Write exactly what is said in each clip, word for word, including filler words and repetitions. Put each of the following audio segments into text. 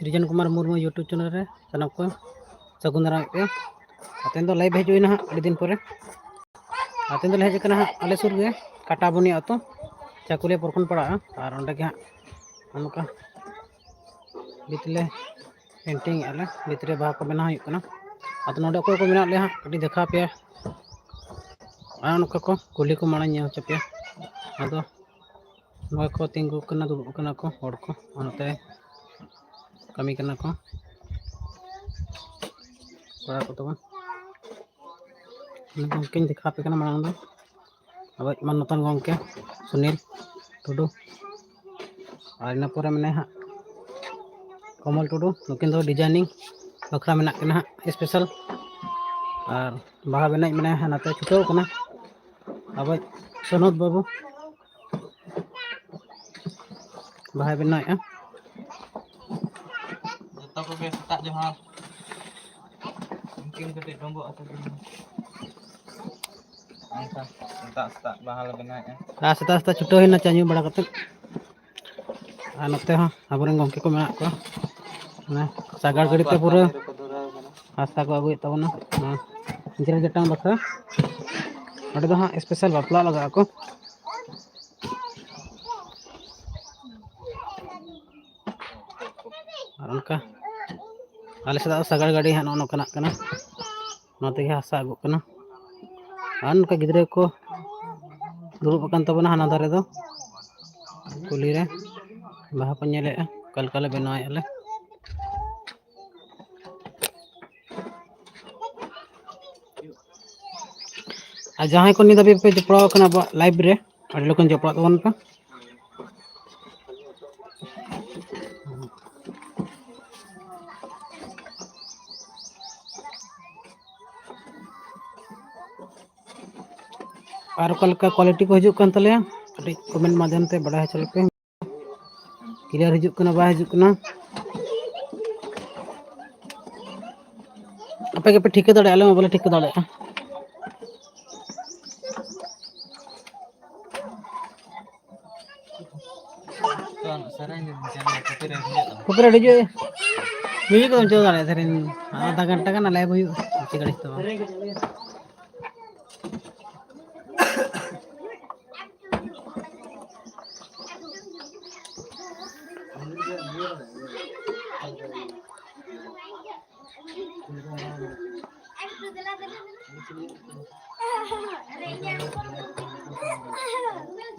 ᱰᱤᱡᱮᱱ Kumar Murmu YouTube channel ᱨᱮ ᱥᱟᱱᱟᱢ ᱠᱚ ᱥᱟᱹᱜᱩᱱ ᱫᱟᱨᱟᱢᱮᱫ ᱯᱮᱭᱟ᱾ ᱟᱨ ᱛᱮᱦᱮᱧ ᱫᱚ ᱞᱟᱭᱤᱵᱷ ᱦᱮᱡ ᱦᱩᱭᱱᱟ ᱦᱟᱸᱜ ᱟᱹᱰᱤ ᱫᱤᱱ ᱯᱚᱨᱮ᱾ ᱟᱨ ᱛᱮᱦᱮᱧ ᱫᱚᱞᱮ ᱦᱮᱡ ᱟᱠᱟᱱᱟ ᱦᱟᱸᱜ ᱟᱞᱮ ᱥᱩᱨ ᱜᱮ ᱠᱟᱴᱟ ᱵᱩᱱᱤ ᱟᱹᱛᱩ, ᱪᱟᱠᱩᱞᱤᱭᱟᱹ ᱯᱚᱨᱠᱷᱚᱸᱰ ᱯᱟᱲᱟᱜᱼᱟ᱾ ᱟᱨ ᱚᱸᱰᱮ ᱜᱮ ᱦᱟᱸᱜ ᱱᱚᱝᱠᱟ ᱵᱷᱤᱛ ᱞᱮ ᱯᱮᱱᱴᱤᱝ ᱮᱫᱼᱟ ᱞᱮ, ᱵᱷᱤᱛ ᱨᱮ ᱵᱟᱦᱟ ᱠᱚ ᱵᱮᱱᱟᱣ ᱦᱩᱭᱩᱜ ᱠᱟᱱᱟ᱾ ᱟᱫᱚ ᱱᱚᱰᱮ ᱚᱠᱚᱭ ᱠᱚ ᱢᱮᱱᱟᱜ ᱞᱮᱭᱟ ᱦᱟᱸᱜ ᱠᱟᱹᱴᱤᱡ ᱫᱮᱠᱷᱟᱣ ᱯᱮᱭᱟ᱾ ᱟᱨ ᱱᱚᱝᱠᱟ ᱠᱚ ᱠᱩᱞᱦᱤ ᱠᱚ ᱢᱟᱲᱟᱝ ᱧᱮᱞ ᱦᱚᱪᱚ ᱯᱮᱭᱟ᱾ ᱟᱫᱚ ᱱᱚᱜᱼᱚᱭ ᱠᱚ ᱛᱤᱸᱜᱩ ᱠᱟᱱᱟ, ᱫᱩᱲᱩᱵ ᱠᱟᱱᱟ ᱠᱚ ᱦᱚᱲ ᱠᱚ, ᱚᱱᱟᱛᱮ ᱠᱟᱹᱢᱤ ᱠᱟᱱᱟ ᱠᱚ ᱠᱚᱲᱟ ᱠᱚ ᱛᱟᱵᱚᱱ᱾ ᱜᱚᱢᱠᱮᱧ ᱫᱮᱠᱷᱟᱣ ᱟᱯᱮ ᱠᱟᱱᱟ ᱢᱟᱲᱟᱝ ᱫᱚ ᱟᱵᱚᱭᱤᱡ ᱢᱟᱱᱚᱛᱟᱱ ᱜᱚᱢᱠᱮ ᱥᱩᱱᱤᱞ ᱴᱩᱰᱩ, ᱟᱨ ᱤᱱᱟᱹ ᱯᱚᱨᱮ ᱢᱮᱱᱟᱭᱟ ᱦᱟᱸᱜ ᱠᱚᱢᱚᱞ ᱴᱩᱰᱩ᱾ ᱱᱩᱠᱤᱱ ᱫᱚ ᱰᱤᱡᱟᱭᱱᱤᱝ ᱵᱟᱠᱷᱨᱟ ᱢᱮᱱᱟᱜ ᱠᱤᱱᱟ ᱦᱟᱸᱜ ᱥᱯᱮᱥᱟᱞ᱾ ᱟᱨ ᱵᱟᱦᱟ ᱵᱮᱱᱟᱣᱤᱡ ᱢᱮᱱᱟᱭᱟ ᱦᱟᱸᱜ, ᱱᱟᱛᱮ ᱪᱷᱩᱴᱟᱹᱣ ᱠᱟᱱᱟ ᱟᱵᱚᱭᱤᱡ ᱥᱚᱱᱚᱛ ᱵᱟᱹᱵᱩ, ᱵᱟᱦᱟᱭ ᱵᱮᱱᱟᱣᱮᱫᱼᱟ᱾ ᱡᱚᱛᱚ ᱠᱚᱜᱮ ᱥᱮᱛᱟᱜ ᱡᱚᱦᱟᱨ᱾ ᱩᱱᱠᱤᱱ ᱠᱟᱹᱴᱤᱡ ᱰᱚᱸᱵᱚᱜ ᱟᱠᱚ ᱠᱤᱱ᱾ ᱚᱱᱠᱟ ᱥᱮᱛᱟᱜ ᱥᱮᱛᱟᱜ ᱵᱟᱦᱟ ᱞᱮ ᱵᱮᱱᱟᱣᱮᱫᱼᱟ᱾ ᱟᱨ ᱥᱮᱛᱟᱜ ᱥᱮᱛᱟᱜ ᱪᱷᱩᱴᱟᱹᱣ ᱦᱩᱭᱱᱟ ᱪᱟ ᱧᱩ ᱵᱟᱲᱟ ᱠᱟᱛᱮᱫ᱾ ᱟᱨ ᱱᱚᱛᱮ ᱦᱚᱸ ᱟᱵᱚᱨᱮᱱ ᱜᱚᱢᱠᱮ ᱠᱚ ᱢᱮᱱᱟᱜ ᱠᱚᱣᱟ᱾ ᱢᱟᱱᱮ ᱥᱟᱜᱟᱲ ᱜᱟᱹᱰᱤ ᱛᱮ ᱯᱩᱨᱟᱹ ᱦᱟᱥᱟ ᱠᱚ ᱟᱹᱜᱩᱭᱮᱫ ᱛᱟᱵᱚᱱᱟ᱾ ᱱᱚᱣᱟ ᱡᱮᱨᱮᱲ ᱡᱟᱴᱟᱝ ᱵᱟᱠᱷᱨᱟ᱾ ᱱᱚᱸᱰᱮ ᱫᱚ ᱦᱟᱸᱜ ᱥᱯᱮᱥᱟᱞ ᱵᱟᱯᱞᱟ ᱞᱟᱜᱟᱜ ᱟᱠᱚ᱾ ᱟᱨ ᱚᱱᱠᱟ ᱟᱞᱮ ᱥᱮᱫᱟᱜ ᱫᱚ ᱥᱟᱜᱟᱲ ᱜᱟᱹᱰᱤ ᱦᱟᱸᱜ ᱱᱚᱜᱼᱚ ᱱᱚᱝᱠᱟᱱᱟᱜ ᱠᱟᱱᱟ᱾ ᱱᱚᱣᱟ ᱛᱮᱜᱮ ᱦᱟᱥᱟ ᱟᱹᱜᱩᱜ ᱠᱟᱱᱟ᱾ ᱟᱨ ᱱᱚᱝᱠᱟ ᱜᱤᱫᱽᱨᱟᱹ ᱠᱚ ᱫᱩᱲᱩᱵ ᱟᱠᱟᱱ ᱛᱟᱵᱚᱱᱟ ᱦᱟᱱᱟ ᱫᱷᱟᱨᱮ ᱫᱚ ᱠᱩᱞᱦᱤ ᱨᱮ ᱵᱟᱦᱟ ᱠᱚ ᱧᱮᱞᱮᱫᱼᱟ, ᱚᱠᱟ ᱞᱮᱠᱟ ᱞᱮ ᱵᱮᱱᱟᱣᱮᱫᱼᱟ ᱞᱮ᱾ ᱟᱨ ᱡᱟᱦᱟᱸᱭ ᱠᱚ ᱱᱤᱛ ᱫᱷᱟᱹᱵᱤᱡ ᱯᱮ ᱡᱚᱯᱲᱟᱣ ᱟᱠᱟᱱᱟ ᱟᱵᱚᱣᱟᱜ ᱞᱟᱭᱤᱵᱷ ᱨᱮ, ᱟᱹᱰᱤ ᱞᱚᱜᱚᱱ ᱡᱚᱯᱲᱟᱜ ᱛᱟᱵᱚᱱ ᱯᱮ᱾ ᱟᱨ ᱚᱠᱟ ᱞᱮᱠᱟ ᱠᱳᱣᱟᱞᱤᱴᱤ ᱠᱚ ᱦᱤᱡᱩᱜ ᱠᱟᱱ ᱛᱟᱞᱮᱭᱟ, ᱠᱟᱹᱴᱤᱡ ᱠᱚᱢᱮᱱᱴ ᱢᱟᱫᱽᱫᱷᱚᱢ ᱛᱮ ᱵᱟᱰᱟᱭ ᱦᱚᱪᱚ ᱞᱮᱯᱮ᱾ ᱠᱞᱤᱭᱟᱨ ᱦᱤᱡᱩᱜ ᱠᱟᱱᱟ, ᱵᱟᱭ ᱦᱤᱡᱩᱜ ᱠᱟᱱᱟ? ᱟᱯᱮ ᱜᱮᱯᱮ ᱴᱷᱤᱠᱟᱹ ᱫᱟᱲᱮᱭᱟᱜᱼᱟ, ᱟᱞᱮ ᱢᱟ ᱵᱟᱞᱮ ᱴᱷᱤᱠᱟᱹ ᱫᱟᱲᱮᱭᱟᱜᱼᱟ᱾ ᱥᱮᱨᱮᱧ ᱪᱮᱱᱮᱞ ᱠᱚᱯᱤᱨᱟᱭᱤᱴ ᱦᱩᱭᱩᱜ ᱛᱟᱢᱟ᱾ ᱯᱩᱠᱷᱨᱤ ᱟᱹᱰᱤ ᱡᱳᱨ ᱢᱤᱭᱩᱡᱤᱠ ᱠᱚᱫᱚᱢ ᱪᱟᱹᱞᱩ ᱫᱟᱲᱮᱭᱟᱜᱼᱟ ᱥᱮᱨᱮᱧ᱾ ᱟᱫᱷᱟ ᱜᱷᱚᱱᱴᱟ ᱜᱟᱱ ᱞᱟᱭᱤᱵᱷ ᱦᱩᱭᱩᱜᱼᱟ, ᱪᱮᱫ ᱜᱷᱟᱹᱲᱤᱡ ᱛᱚ ᱵᱟᱝ᱾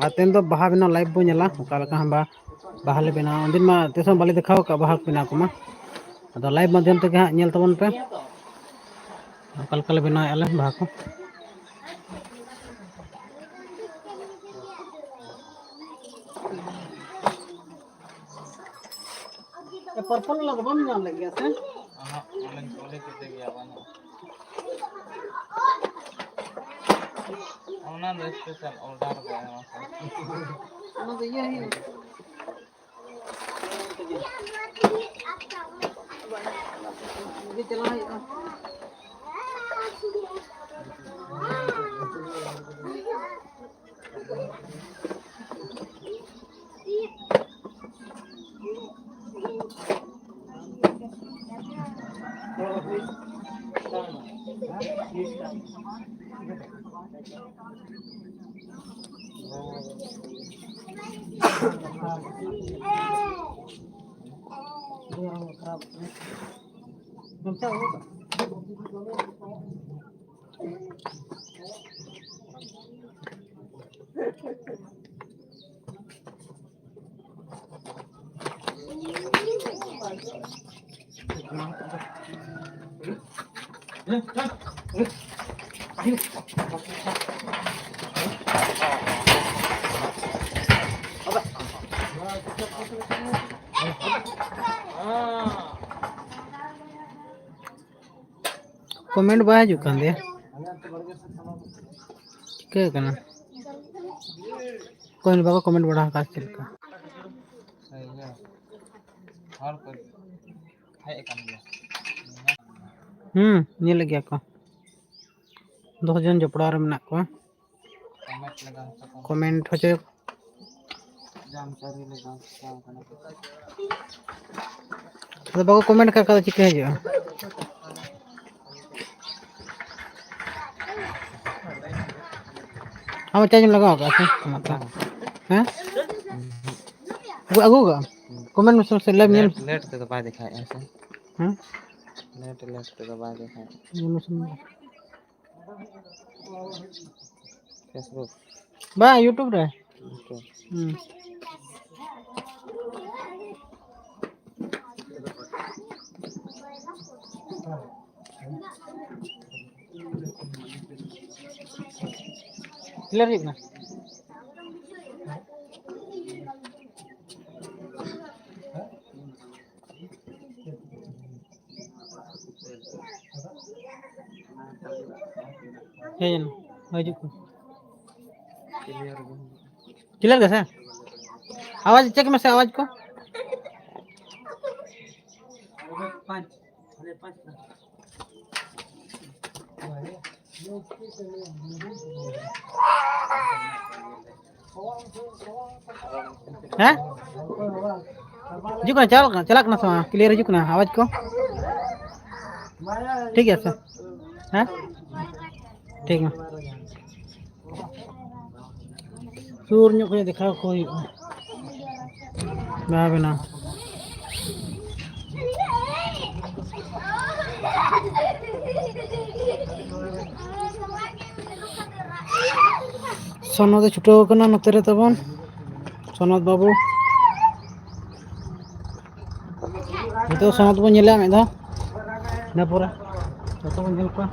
ᱟᱨ ᱛᱮᱦᱮᱧ ᱫᱚ ᱵᱟᱦᱟ ᱵᱮᱱᱟᱣ ᱞᱟᱭᱤᱵᱷ ᱵᱚᱱ ᱧᱮᱞᱟ, ᱚᱠᱟ ᱞᱮᱠᱟ ᱦᱟᱸᱜ ᱵᱟ-, ᱵᱟᱦᱟ ᱞᱮ ᱵᱮᱱᱟᱣᱟ᱾ ᱩᱱᱫᱤᱱ ᱢᱟ ᱛᱤᱥ ᱦᱚᱸ ᱵᱟᱞᱮ ᱫᱮᱠᱷᱟᱣ ᱟᱠᱟᱫ ᱵᱟᱦᱟ ᱠᱚ ᱵᱮᱱᱟᱣ ᱠᱚᱢᱟ᱾ ᱟᱫᱚ ᱞᱟᱭᱤᱵᱷ ᱢᱟᱫᱽᱫᱷᱚᱢ ᱛᱮᱜᱮ ᱦᱟᱸᱜ ᱧᱮᱞ ᱛᱟᱵᱚᱱ ᱯᱮ, ᱚᱠᱟ ᱞᱮᱠᱟ ᱞᱮ ᱵᱮᱱᱟᱣᱮᱫᱼᱟ ᱞᱮ ᱵᱟᱦᱟ ᱠᱚ᱾ ᱯᱟᱨᱯᱚᱞ ᱵᱟᱞᱟ ᱫᱚ ᱵᱟᱢ ᱧᱟᱢ ᱞᱮᱫ ᱜᱮᱭᱟ ᱥᱮ? ᱚᱦᱚᱸᱜ, ᱚᱸᱰᱮᱧ ᱠᱩᱞᱤ ᱠᱮᱫᱮ ᱜᱮᱭᱟ, ᱵᱟᱹᱱᱩᱜᱼᱟ᱾ ᱚᱱᱟ ᱫᱚ ᱥᱯᱮᱥᱟᱞ ᱚᱰᱟᱨ ᱜᱮ ᱮᱢᱟ ᱠᱚ᱾ ᱚᱱᱟ ᱫᱚ ᱤᱭᱟᱹ ᱦᱩᱭᱩᱜᱼᱟ᱾ ᱤᱫᱤ ᱪᱟᱞᱟᱣ ᱦᱩᱭᱩᱜᱼᱟ᱾ ᱠᱚᱢᱮᱱᱴ ᱵᱟᱭ ᱦᱤᱡᱩᱜ ᱠᱟᱱ ᱛᱟᱭᱟ, ᱪᱤᱠᱟᱹ ᱠᱟᱱᱟ? ᱚᱠᱚᱭ ᱦᱚᱸ ᱵᱟᱠᱚ ᱠᱚᱢᱮᱱᱴ ᱵᱟᱲᱟ ᱟᱠᱟᱫ ᱪᱮᱫ ᱞᱮᱠᱟ? ᱦᱮᱸ, ᱧᱮᱞᱮᱫ ᱜᱮᱭᱟ ᱠᱚ, ᱫᱚᱥ ᱡᱚᱱ ᱡᱚᱯᱲᱟᱣ ᱨᱮ ᱢᱮᱱᱟᱜ ᱠᱚᱣᱟ᱾ ᱠᱚᱢᱮᱱᱴ ᱦᱚᱪᱚᱭ ᱟᱫᱚ ᱵᱟᱠᱚ ᱠᱚᱢᱮᱱᱴ ᱠᱟᱜ ᱠᱷᱟᱱ ᱫᱚ ᱪᱤᱠᱟᱹ ᱦᱤᱡᱩᱜᱼᱟ? ᱟᱢᱟᱜ ᱪᱟᱨᱡᱽ ᱮᱢ ᱞᱟᱜᱟᱣ ᱟᱠᱟᱫᱼᱟ ᱥᱮ? ᱦᱮᱸ? ᱟᱹᱜᱩ, ᱟᱹᱜᱩ ᱠᱟᱜᱼᱟᱢ? ᱠᱚᱢᱮᱱᱴ ᱢᱮᱥᱮ, ᱢᱟᱥᱮ ᱞᱟᱹᱭ ᱧᱮᱞ᱾ ᱞᱮᱴ, ᱞᱮᱴ ᱛᱮᱫᱚ ᱵᱟᱭ ᱫᱮᱠᱷᱟᱣᱮᱫᱼᱟ ᱥᱮ? ᱦᱮᱸ? ᱞᱮᱴ, ᱞᱮᱴ ᱛᱮᱫᱚ ᱵᱟᱭ ᱫᱮᱠᱷᱟᱣᱮᱫᱼᱟ᱾ ᱧᱮᱞ ᱢᱮᱥᱮ᱾ Facebook᱾ ᱵᱟᱝ, YouTube ᱨᱮ᱾ YouTube᱾ ᱦᱩᱸ᱾ ᱠᱞᱤᱭᱟᱨ ᱦᱩᱭᱩᱜ ᱠᱟᱱᱟ? ᱦᱮᱡ ᱮᱱᱟ, ᱦᱤᱡᱩᱜ ᱠᱟᱱᱟ᱾ ᱠᱞᱤᱭᱟᱨ ᱜᱮ ᱥᱮ? ᱟᱣᱟᱡᱽ ᱪᱮᱠ ᱢᱮᱥᱮ, ᱟᱣᱟᱡᱽ ᱠᱚ᱾ ᱦᱮᱸ? ᱦᱤᱡᱩᱜ ᱠᱟᱱᱟ, ᱪᱟᱞᱟᱜ ᱠᱟᱱᱟ, ᱪᱟᱞᱟᱜ ᱠᱟᱱᱟ ᱥᱮ ᱵᱟᱝ? ᱠᱞᱤᱭᱟᱨ ᱦᱤᱡᱩᱜ ᱠᱟᱱᱟ ᱟᱣᱟᱡᱽ ᱠᱚ? ᱴᱷᱤᱠ ᱜᱮᱭᱟ ᱥᱮ? ᱦᱮᱸ? ᱴᱷᱤᱠ ᱜᱮᱭᱟ᱾ ᱥᱩᱨ ᱧᱚᱜ ᱠᱷᱚᱱ ᱫᱮᱠᱷᱟᱣ ᱠᱚ ᱦᱩᱭᱩᱜᱼᱟ᱾ ᱵᱟ ᱵᱮᱱᱟᱣ᱾ ᱥᱚᱱᱚᱛ ᱮ ᱪᱷᱩᱴᱟᱹᱣ ᱟᱠᱟᱱᱟ ᱱᱚᱛᱮ ᱨᱮ ᱛᱟᱵᱚᱱ, ᱥᱚᱱᱚᱛ ᱵᱟᱹᱵᱩ᱾ ᱱᱤᱛᱚᱜ ᱥᱚᱱᱚᱛ ᱵᱚᱱ ᱧᱮᱞᱟ ᱢᱤᱫ ᱫᱷᱟᱣ, ᱤᱱᱟᱹ ᱯᱚᱨᱮ ᱡᱚᱛᱚ ᱵᱚᱱ ᱧᱮᱞ ᱠᱚᱣᱟ᱾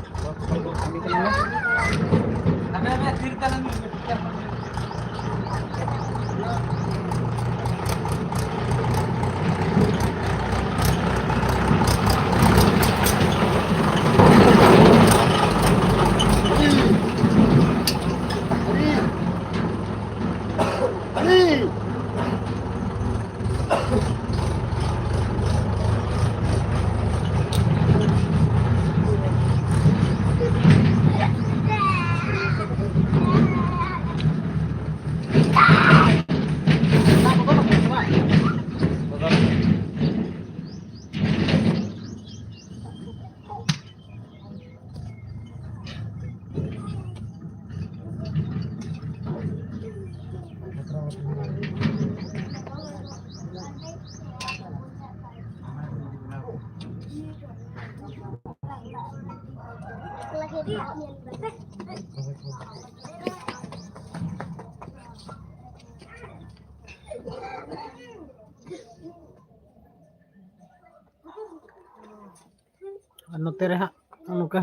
ᱟᱨ ᱱᱚᱛᱮ ᱨᱮ ᱦᱟᱸᱜ ᱱᱚᱝᱠᱟ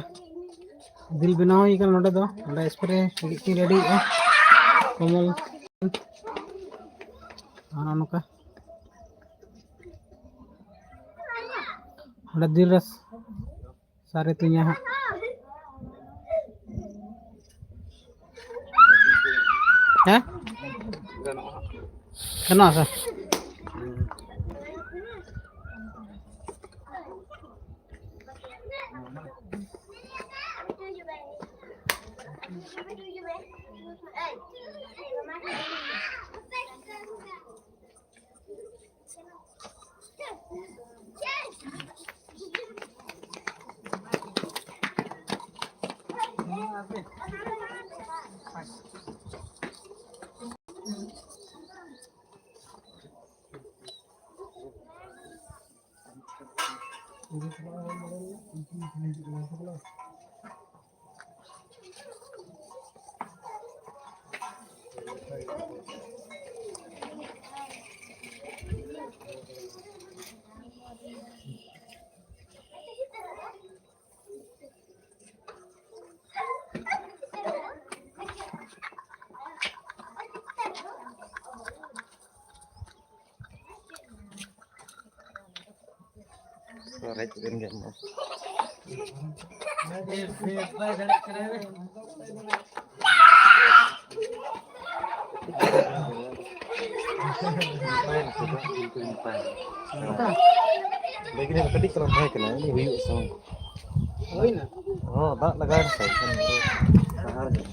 ᱫᱤᱞ ᱵᱮᱱᱟᱣ ᱦᱩᱭ ᱠᱟᱱᱟ ᱱᱚᱰᱮ ᱫᱚ᱾ ᱱᱚᱰᱮ ᱥᱯᱨᱮ ᱞᱟᱹᱜᱤᱫ ᱠᱤᱱ ᱨᱮᱰᱤᱭᱮᱜᱼᱟ ᱠᱚᱢᱚᱞ᱾ ᱟᱨ ᱱᱚᱝᱠᱟ ᱚᱸᱰᱮ ᱫᱤᱞ ᱨᱮ ᱥᱟᱨᱮ ᱛᱤᱧᱟ ᱦᱟᱸᱜ᱾ ᱦᱮᱸ? ᱜᱟᱱᱚᱜᱼᱟ ᱥᱮ? ᱨᱮᱡ ᱠᱮᱫ ᱜᱮ ᱢᱟ᱾ ᱞᱟᱹᱭ ᱠᱤᱫᱟᱹᱧ ᱠᱟᱹᱴᱤᱡ ᱪᱟᱞᱟᱝ ᱛᱟᱦᱮᱸ ᱠᱟᱱᱟ, ᱩᱱᱤ ᱦᱩᱭᱩᱜ ᱥᱮ ᱵᱟᱝ? ᱦᱩᱭᱱᱟ? ᱦᱚᱸ, ᱫᱟᱜ ᱞᱟᱜᱟᱣ ᱮᱱ ᱥᱮ, ᱮᱱᱠᱷᱟᱱ ᱥᱟᱦᱟᱨ ᱧᱚᱜ᱾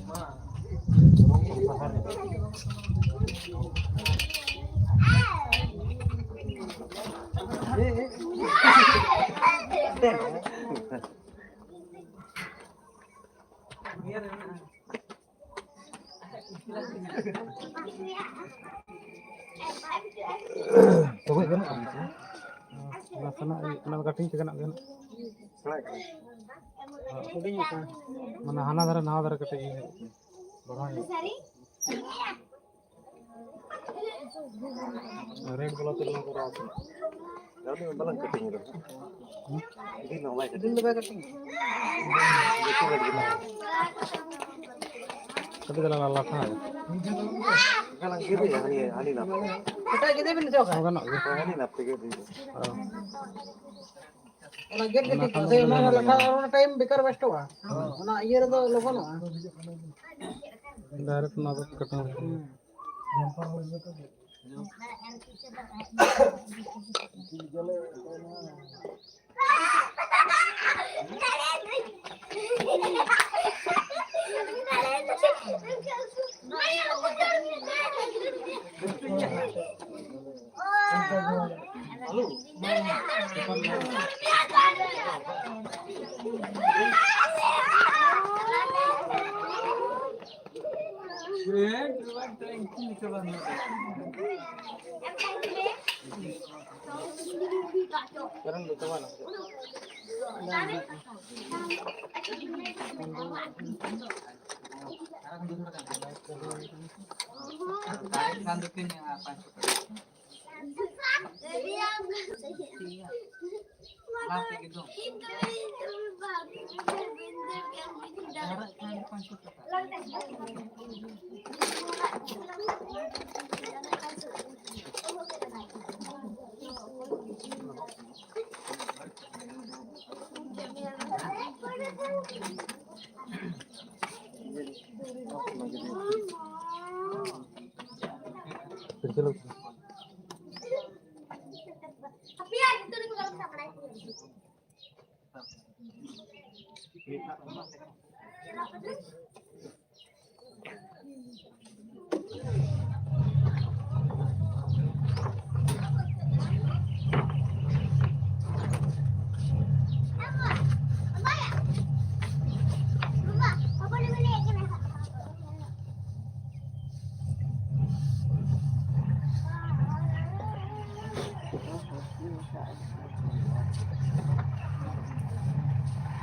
ᱛᱚᱜᱚᱡ ᱜᱟᱱᱚᱜ ᱠᱟᱱᱟ ᱥᱮ? ᱱᱟᱥᱮᱱᱟᱜ ᱤᱭᱟᱹᱜ ᱠᱟᱱᱟ, ᱠᱟᱹᱴᱤᱡ ᱛᱮᱜᱟᱱᱟᱜ ᱜᱟᱱᱚᱜ᱾ ᱦᱩᱰᱤᱧ ᱟᱠᱟᱱ᱾ ᱢᱟᱱᱮ ᱦᱟᱱᱟ ᱫᱷᱟᱨᱮ ᱱᱟᱣᱟ ᱫᱷᱟᱨᱮ ᱠᱟᱹᱴᱤᱡ ᱤᱭᱟᱹ ᱧᱚᱜ ᱠᱟᱱᱟ, ᱵᱟᱲᱦᱟᱣ ᱧᱚᱜ᱾ ᱨᱮᱰ ᱵᱟᱞᱟ ᱛᱮ ᱱᱚᱣᱟ ᱠᱚ ᱨᱚᱝ ᱠᱟᱱᱟ᱾ ᱟᱹᱞᱤᱧ ᱵᱟᱞᱟᱝ ᱠᱟᱹᱴᱤᱝ ᱮᱫᱟ᱾ ᱫᱤᱱ ᱦᱚᱸ ᱵᱟᱭ ᱠᱟᱹᱴᱤᱝ᱾ ᱫᱤᱱ ᱫᱚ ᱵᱟᱭ ᱠᱟᱹᱴᱤᱝ᱾ ᱡᱚᱛᱚ ᱨᱮᱰ ᱜᱮ ᱢᱮᱱᱟᱜᱼᱟ᱾ ᱠᱟᱹᱴᱤᱡ ᱫᱚ ᱞᱟᱴᱷᱟ᱾ ᱦᱟᱱᱟ ᱜᱮᱫ ᱦᱩᱭᱩᱜᱼᱟ, ᱦᱟᱹᱱᱤ, ᱦᱟᱹᱱᱤ ᱱᱟᱯ᱾ ᱮᱴᱟᱜ ᱜᱮᱫ ᱵᱤᱱ ᱥᱮ ᱵᱟᱝ? ᱜᱟᱱᱚᱜ ᱜᱮᱭᱟ᱾ ᱦᱳᱭ, ᱦᱟᱹᱱᱤ ᱱᱟᱯ ᱛᱮᱜᱮ ᱦᱩᱭᱩᱜᱼᱟ᱾ ᱚ᱾ ᱚᱱᱟ ᱜᱮᱫ ᱜᱮ ᱚᱱᱟ ᱴᱷᱤᱠ ᱠᱷᱟᱱ ᱜᱮᱭᱟ᱾ ᱫᱚ ᱚᱱᱟ ᱵᱟᱝ ᱞᱟᱴᱷᱟ ᱜᱟᱱᱚᱜᱼᱟ᱾ ᱚᱱᱟ ᱴᱟᱭᱤᱢ ᱵᱮᱠᱟᱨ ᱣᱮᱥᱴᱚᱜᱼᱟ᱾ ᱚᱱᱟ ᱤᱭᱟᱹ ᱨᱮᱫᱚ ᱞᱚᱜᱚᱱᱚᱜᱼᱟ᱾ ᱰᱟᱭᱨᱮᱠᱴ ᱚᱱᱟ ᱫᱚ ᱠᱟᱴᱟᱣ ᱦᱩᱭᱩᱜᱼᱟ᱾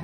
ᱦᱩᱸ᱾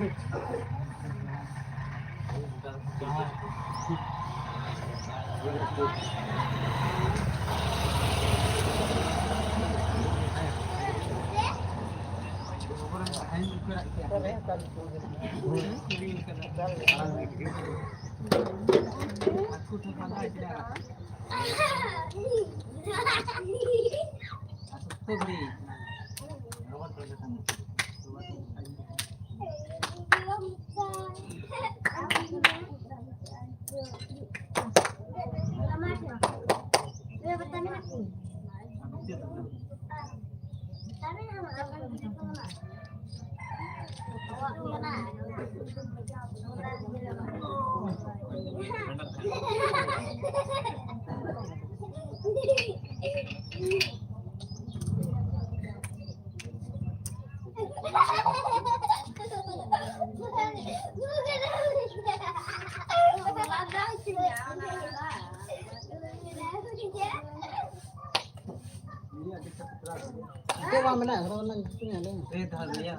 ᱪᱮᱫ ᱵᱟᱝ ᱢᱮᱱᱟᱜᱼᱟ, ᱦᱚᱨᱚ ᱨᱮᱱᱟᱜ ᱧᱩᱛᱩᱢ ᱧᱮᱞ ᱢᱮ᱾ ᱮᱭ ᱫᱷᱟᱨ ᱞᱮᱭᱟ᱾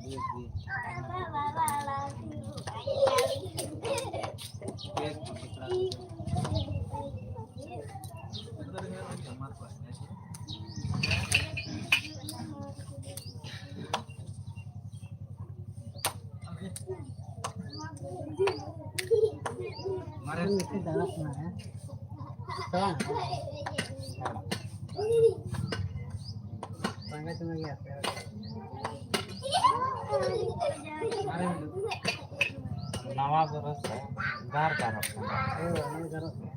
ᱵᱮᱥ, ᱵᱮᱥ᱾ ᱵᱮᱥ, ᱵᱮᱥ᱾ ᱢᱟᱨᱮ ᱢᱤᱫᱴᱮᱡ ᱫᱟᱬᱟ ᱥᱟᱱᱟ ᱦᱮᱸ᱾ ᱪᱟᱞᱟᱜ ᱟᱢ? ᱯᱟᱸᱡᱟ ᱛᱮᱢᱟ ᱜᱮᱭᱟ ᱯᱮ᱾ ᱢᱟᱨᱮ ᱱᱟᱣᱟ ᱵᱚᱨᱚᱥ ᱜᱟᱨ ᱜᱟᱱᱚᱜ ᱠᱟᱱᱟ᱾ ᱦᱳᱭ, ᱚᱱᱟ ᱫᱚ ᱜᱟᱱᱚᱜ ᱜᱮᱭᱟ᱾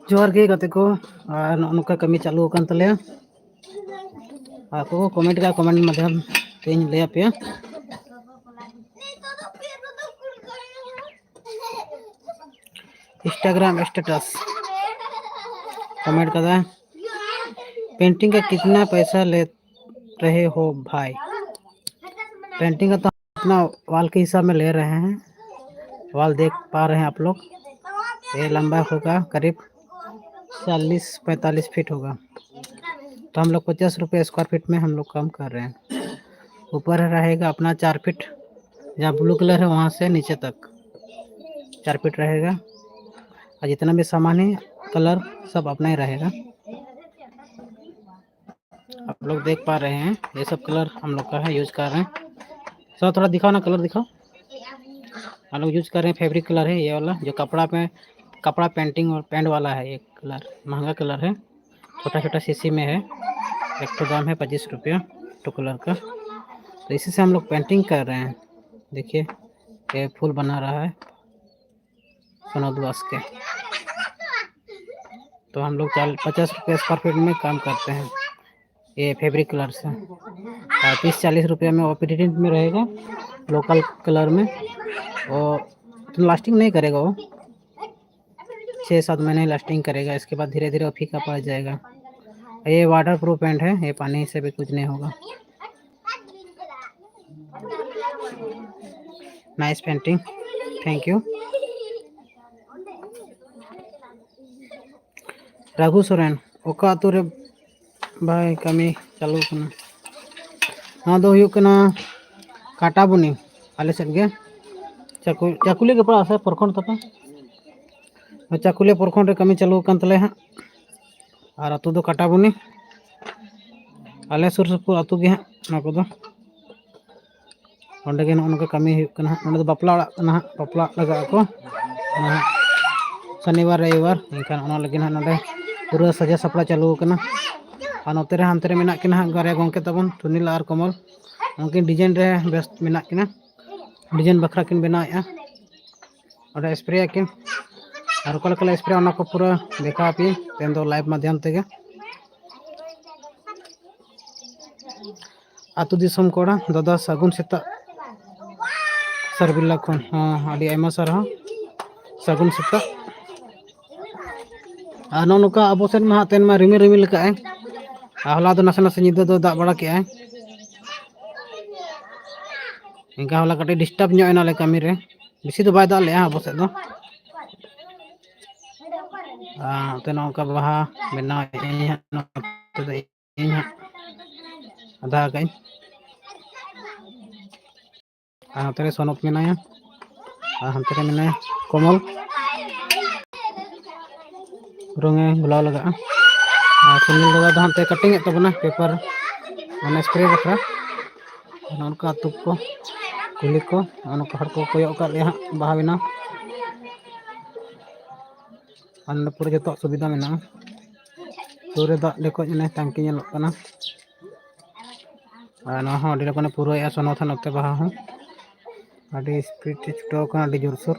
ᱡᱚᱦᱟᱨ ᱜᱮ ᱜᱟᱛᱮ ᱠᱚ, ᱟᱨ ᱱᱚᱜᱼᱚ ᱱᱚᱝᱠᱟ ᱠᱟᱹᱢᱤ ᱪᱟᱹᱞᱩ ᱟᱠᱟᱱ ᱛᱟᱞᱮᱭᱟ᱾ ᱟᱨ ᱠᱚ ᱠᱚᱢᱮᱱᱴ ᱠᱟᱜᱼᱟ, ᱠᱚᱢᱮᱱᱴ ᱢᱟᱫᱽᱫᱷᱚᱢ ᱛᱮᱧ ᱞᱟᱹᱭ ᱟᱯᱮᱭᱟ᱾ Instagram status comment ᱠᱟᱫᱟ, पेंटिंग का कितना पैसा ले रहे हो भाई? पेंटिंग का तो अपना वॉल के हिसाब में ले रहे हैं, वॉल देख पा रहे हैं आप लोग, ये लंबा होगा करीब चालीस पैंतालीस फीट होगा। हम लोग पचास रुपये स्क्वायर फीट में हम लोग काम कर रहे हैं। ऊपर रहेगा अपना चार फीट, जहाँ ब्लू कलर है वहाँ से नीचे तक चार फीट रहेगा। और जितना भी सामान है, कलर सब अपना ही रहेगा। आप लोग देख पा रहे हैं, ये सब कलर हम लोग का है, यूज कर रहे हैं। सर, थोड़ा दिखाओ ना, कलर दिखाओ। हम लोग यूज कर रहे हैं, फैब्रिक कलर है ये वाला, जो कपड़ा पे, कपड़ा पेंटिंग और पेंट वाला है। ये कलर महंगा कलर है, छोटा छोटा सीसी में है। एक तो दाम है पच्चीस रुपया टू कलर का। तो इसी से हम लोग पेंटिंग कर रहे हैं। देखिए, ये फूल बना रहा है सोनू दुआस के। तो हम लोग चाल पचास रुपये स्क्वायर फीट में काम करते हैं ये फैब्रिक कलर से। और तीस चालीस रुपये में वो प्रिंट में रहेगा, लोकल कलर में। वो लास्टिंग नहीं करेगा, वो छः सात महीने लास्टिंग करेगा, इसके बाद धीरे धीरे वो फीका पड़ जाएगा। ये वाटर प्रूफ पेंट है, ये पानी से भी कुछ नहीं होगा। Nice painting, thank you। Raghu Soren, ᱚᱠᱟ ᱟᱹᱛᱩ ᱨᱮ ᱵᱷᱟᱭ ᱠᱟᱹᱢᱤ ᱪᱟᱹᱞᱩ ᱠᱟᱱᱟ? ᱱᱚᱣᱟ ᱫᱚ ᱦᱩᱭᱩᱜ ᱠᱟᱱᱟ ᱠᱟᱴᱟᱵᱩᱱᱤ, ᱟᱞᱮ ᱥᱮᱫ ᱜᱮ᱾ ᱪᱟᱠᱩ-, ᱪᱟᱠᱩᱞᱤᱭᱟᱹ ᱜᱮ ᱯᱟᱲᱟᱜᱼᱟ ᱥᱮ ᱯᱨᱚᱠᱷᱚᱸᱰ ᱛᱟᱯᱮ? ᱪᱟᱠᱩᱞᱤᱭᱟᱹ ᱯᱨᱚᱠᱷᱚᱸᱰ ᱨᱮ ᱠᱟᱹᱢᱤ ᱪᱟᱹᱞᱩ ᱟᱠᱟᱱ ᱛᱟᱞᱮᱭᱟ ᱦᱟᱸᱜ᱾ ᱟᱨ ᱟᱹᱛᱩ ᱫᱚ ᱠᱟᱴᱟᱵᱩᱱᱤ, ᱟᱞᱮ ᱥᱩᱨ ᱥᱩᱯᱩᱨ ᱟᱹᱛᱩ ᱜᱮ ᱦᱟᱸᱜ ᱱᱚᱣᱟ ᱠᱚᱫᱚ᱾ ᱚᱸᱰᱮ ᱜᱮ ᱱᱚᱜᱼᱚ ᱱᱚᱝᱠᱟ ᱠᱟᱹᱢᱤ ᱦᱩᱭᱩᱜ ᱠᱟᱱᱟ ᱦᱟᱸᱜ᱾ ᱱᱚᱸᱰᱮ ᱫᱚ ᱵᱟᱯᱞᱟ ᱚᱲᱟᱜ ᱠᱟᱱᱟ ᱦᱟᱸᱜ, ᱵᱟᱯᱞᱟ ᱚᱲᱟᱜ ᱞᱟᱜᱟᱜ ᱟᱠᱚ᱾ ᱚᱱᱟ ᱦᱟᱸᱜ ᱥᱚᱱᱤᱵᱟᱨ, ᱨᱚᱵᱤᱵᱟᱨ, ᱮᱱᱠᱷᱟᱱ ᱚᱱᱟ ᱞᱟᱹᱜᱤᱫ ᱦᱟᱸᱜ ᱱᱚᱸᱰᱮ ᱯᱩᱨᱟᱹ ᱥᱟᱡᱟᱣ ᱥᱟᱯᱲᱟᱣ ᱪᱟᱹᱞᱩ ᱟᱠᱟᱱᱟ᱾ ᱟᱨ ᱱᱚᱛᱮ ᱨᱮ, ᱦᱟᱱᱛᱮ ᱨᱮ ᱢᱮᱱᱟᱜ ᱠᱤᱱᱟ ᱦᱟᱸᱜ ᱵᱟᱨᱭᱟ ᱜᱚᱢᱠᱮ ᱛᱟᱵᱚᱱ, ᱥᱩᱱᱤᱞ ᱟᱨ ᱠᱚᱢᱚᱞ᱾ ᱩᱱᱠᱤᱱ ᱰᱤᱡᱟᱭᱤᱱ ᱨᱮ ᱵᱮᱥ ᱢᱮᱱᱟᱜ ᱠᱤᱱᱟ, ᱰᱤᱡᱟᱭᱤᱱ ᱵᱟᱠᱷᱨᱟ ᱠᱤᱱ ᱵᱮᱱᱟᱣᱮᱫᱼᱟ᱾ ᱚᱸᱰᱮ ᱥᱯᱨᱮ ᱟᱹᱠᱤᱱ, ᱟᱨ ᱚᱠᱟ ᱞᱮᱠᱟ ᱞᱮ ᱥᱯᱨᱮᱭᱟ ᱚᱱᱟ ᱠᱚ ᱯᱩᱨᱟᱹ ᱫᱮᱠᱷᱟᱣ ᱟᱯᱮᱭᱟᱹᱧ ᱛᱮᱦᱮᱧ ᱫᱚ ᱞᱟᱭᱤᱵᱷ ᱢᱟᱫᱽᱫᱷᱚᱢ ᱛᱮᱜᱮ᱾ ᱟᱹᱛᱩ ᱫᱤᱥᱚᱢ ᱠᱚᱲᱟ ᱫᱟᱫᱟ, ᱥᱟᱹᱜᱩᱱ ᱥᱮᱛᱟᱜ ᱥᱟᱨᱵᱤᱞᱟ ᱠᱷᱚᱱ ᱦᱚᱸ ᱟᱹᱰᱤ ᱟᱭᱢᱟ ᱥᱟᱨᱦᱟᱣ, ᱥᱟᱹᱜᱩᱱ ᱥᱮᱛᱟᱜ᱾ ᱟᱨ ᱱᱚᱜᱼᱚ ᱱᱚᱝᱠᱟ ᱟᱵᱚ ᱥᱮᱫ ᱢᱟ ᱦᱟᱸᱜ ᱛᱮᱦᱮᱧ ᱢᱟ ᱨᱤᱢᱤᱞ ᱨᱤᱢᱤᱞ ᱟᱠᱟᱫᱼᱟᱭ, ᱟᱨ ᱦᱚᱞᱟ ᱫᱚ ᱱᱟᱥᱮ ᱱᱟᱥᱮ ᱧᱤᱫᱟᱹ ᱫᱚ ᱫᱟᱜ ᱵᱟᱲᱟ ᱠᱮᱫᱼᱟᱭ᱾ ᱮᱱᱠᱷᱟᱱ ᱦᱚᱞᱟ ᱠᱟᱹᱴᱤᱡ ᱰᱤᱥᱴᱟᱵᱽ ᱧᱚᱜ ᱮᱱᱟᱞᱮ ᱠᱟᱹᱢᱤ ᱨᱮ, ᱵᱮᱥᱤ ᱫᱚ ᱵᱟᱭ ᱫᱟᱜ ᱞᱮᱜᱼᱟ ᱟᱵᱚ ᱥᱮᱫ ᱫᱚ᱾ ᱟᱨ ᱱᱚᱛᱮ ᱱᱚᱝᱠᱟ ᱵᱟᱦᱟ ᱵᱮᱱᱟᱣᱮᱫ ᱟᱹᱧ ᱦᱟᱸᱜ, ᱱᱚᱛᱮ ᱫᱚ ᱤᱧ ᱦᱟᱸᱜ ᱟᱫᱷᱟ ᱠᱟᱜ ᱟᱹᱧ᱾ ᱟᱨ ᱦᱟᱱᱛᱮ ᱨᱮ ᱥᱚᱱᱚᱛ ᱢᱮᱱᱟᱭᱟ, ᱟᱨ ᱦᱟᱱᱛᱮ ᱨᱮ ᱢᱮᱱᱟᱭᱟ ᱠᱚᱢᱚᱞ᱾ ᱨᱚᱝ ᱮ ᱜᱩᱞᱟᱣ ᱞᱟᱜᱟᱜᱼᱟ᱾ ᱟᱨ ᱥᱩᱱᱤᱞ ᱫᱟᱫᱟ ᱫᱚ ᱦᱟᱱᱛᱮ ᱠᱟᱴᱤᱝ ᱮᱫ ᱛᱟᱵᱚᱱᱟ ᱯᱮᱯᱟᱨ, ᱢᱟᱱᱮ ᱥᱯᱨᱮ ᱵᱟᱠᱷᱨᱟ᱾ ᱚᱱᱮ ᱚᱱᱠᱟ ᱟᱹᱛᱩ ᱠᱚ, ᱠᱩᱞᱦᱤ ᱠᱚ, ᱱᱚᱜᱼᱚ ᱱᱚᱝᱠᱟ ᱦᱚᱲ ᱠᱚ ᱠᱚᱭᱚᱜ ᱟᱠᱟᱫ ᱞᱮᱭᱟ ᱦᱟᱸᱜ ᱵᱟᱦᱟ ᱵᱮᱱᱟᱣ᱾ ᱟᱞᱮ ᱱᱚᱰᱮ ᱯᱩᱨᱟᱹ ᱡᱚᱛᱚᱣᱟᱜ ᱥᱩᱵᱤᱫᱷᱟ ᱢᱮᱱᱟᱜᱼᱟ᱾ ᱥᱩᱨ ᱨᱮ ᱫᱟᱜ ᱞᱤᱠᱚᱡ ᱚᱱᱮ ᱴᱟᱝᱠᱤ ᱧᱮᱞᱚᱜ ᱠᱟᱱᱟ᱾ ᱟᱨ ᱱᱚᱣᱟ ᱦᱚᱸ ᱟᱹᱰᱤ ᱞᱚᱜᱚᱱᱮ ᱯᱩᱨᱟᱹᱣᱮᱫᱼᱟ ᱥᱚᱱᱚᱛ ᱦᱚᱸ ᱱᱚᱛᱮ ᱵᱟᱦᱟ ᱦᱚᱸ᱾ ᱟᱹᱰᱤ ᱥᱯᱤᱰ ᱛᱮ ᱪᱷᱩᱴᱟᱹᱣ ᱠᱟᱱᱟ, ᱟᱹᱰᱤ ᱡᱳᱨᱥᱳᱨ᱾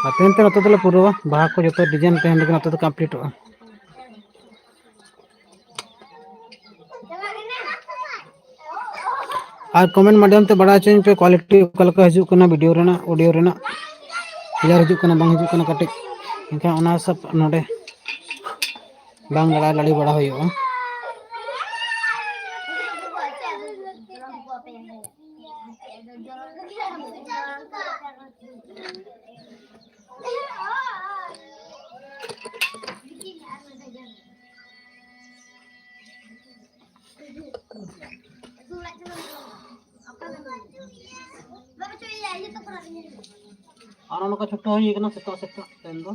ᱟᱨ ᱛᱮᱦᱮᱧ ᱛᱮ ᱱᱚᱛᱮ ᱫᱚᱞᱮ ᱯᱩᱨᱟᱹᱣᱟ, ᱵᱟᱦᱟ ᱠᱚ ᱡᱚᱛᱚ ᱰᱤᱡᱟᱭᱤᱱ ᱛᱮᱦᱮᱧ ᱨᱮᱜᱮ ᱱᱚᱛᱮ ᱫᱚ ᱠᱚᱢᱯᱞᱤᱴᱚᱜᱼᱟ᱾ ᱟᱨ ᱠᱚᱢᱮᱱᱴ ᱢᱟᱫᱽᱫᱷᱚᱢ ᱛᱮ ᱵᱟᱲᱟᱭ ᱦᱚᱪᱚᱧ ᱯᱮ, ᱠᱳᱣᱟᱞᱤᱴᱤ ᱚᱠᱟ ᱞᱮᱠᱟ ᱦᱤᱡᱩᱜ ᱠᱟᱱᱟ ᱵᱷᱤᱰᱤᱭᱳ ᱨᱮᱱᱟᱜ, ᱚᱰᱤᱭᱳ ᱨᱮᱱᱟᱜ, ᱠᱞᱤᱭᱟᱨ ᱦᱤᱡᱩᱜ ᱠᱟᱱᱟ ᱵᱟᱝ ᱦᱤᱡᱩᱜ ᱠᱟᱱᱟ ᱠᱟᱹᱴᱤᱡ᱾ ᱮᱱᱠᱷᱟᱱ ᱚᱱᱟ ᱦᱤᱥᱟᱹᱵ ᱱᱚᱰᱮ ᱵᱟᱝ ᱞᱟᱲᱟᱭ ᱞᱟᱲᱤ ᱵᱟᱲᱟ ᱦᱩᱭᱩᱜᱼᱟ᱾ ᱟᱨ ᱱᱚᱝᱠᱟ ᱪᱷᱩᱴᱟᱹᱣ ᱦᱩᱭ ᱠᱟᱱᱟ ᱥᱮᱛᱟᱜ ᱥᱮᱛᱟᱜ ᱛᱮᱦᱮᱧ ᱫᱚ᱾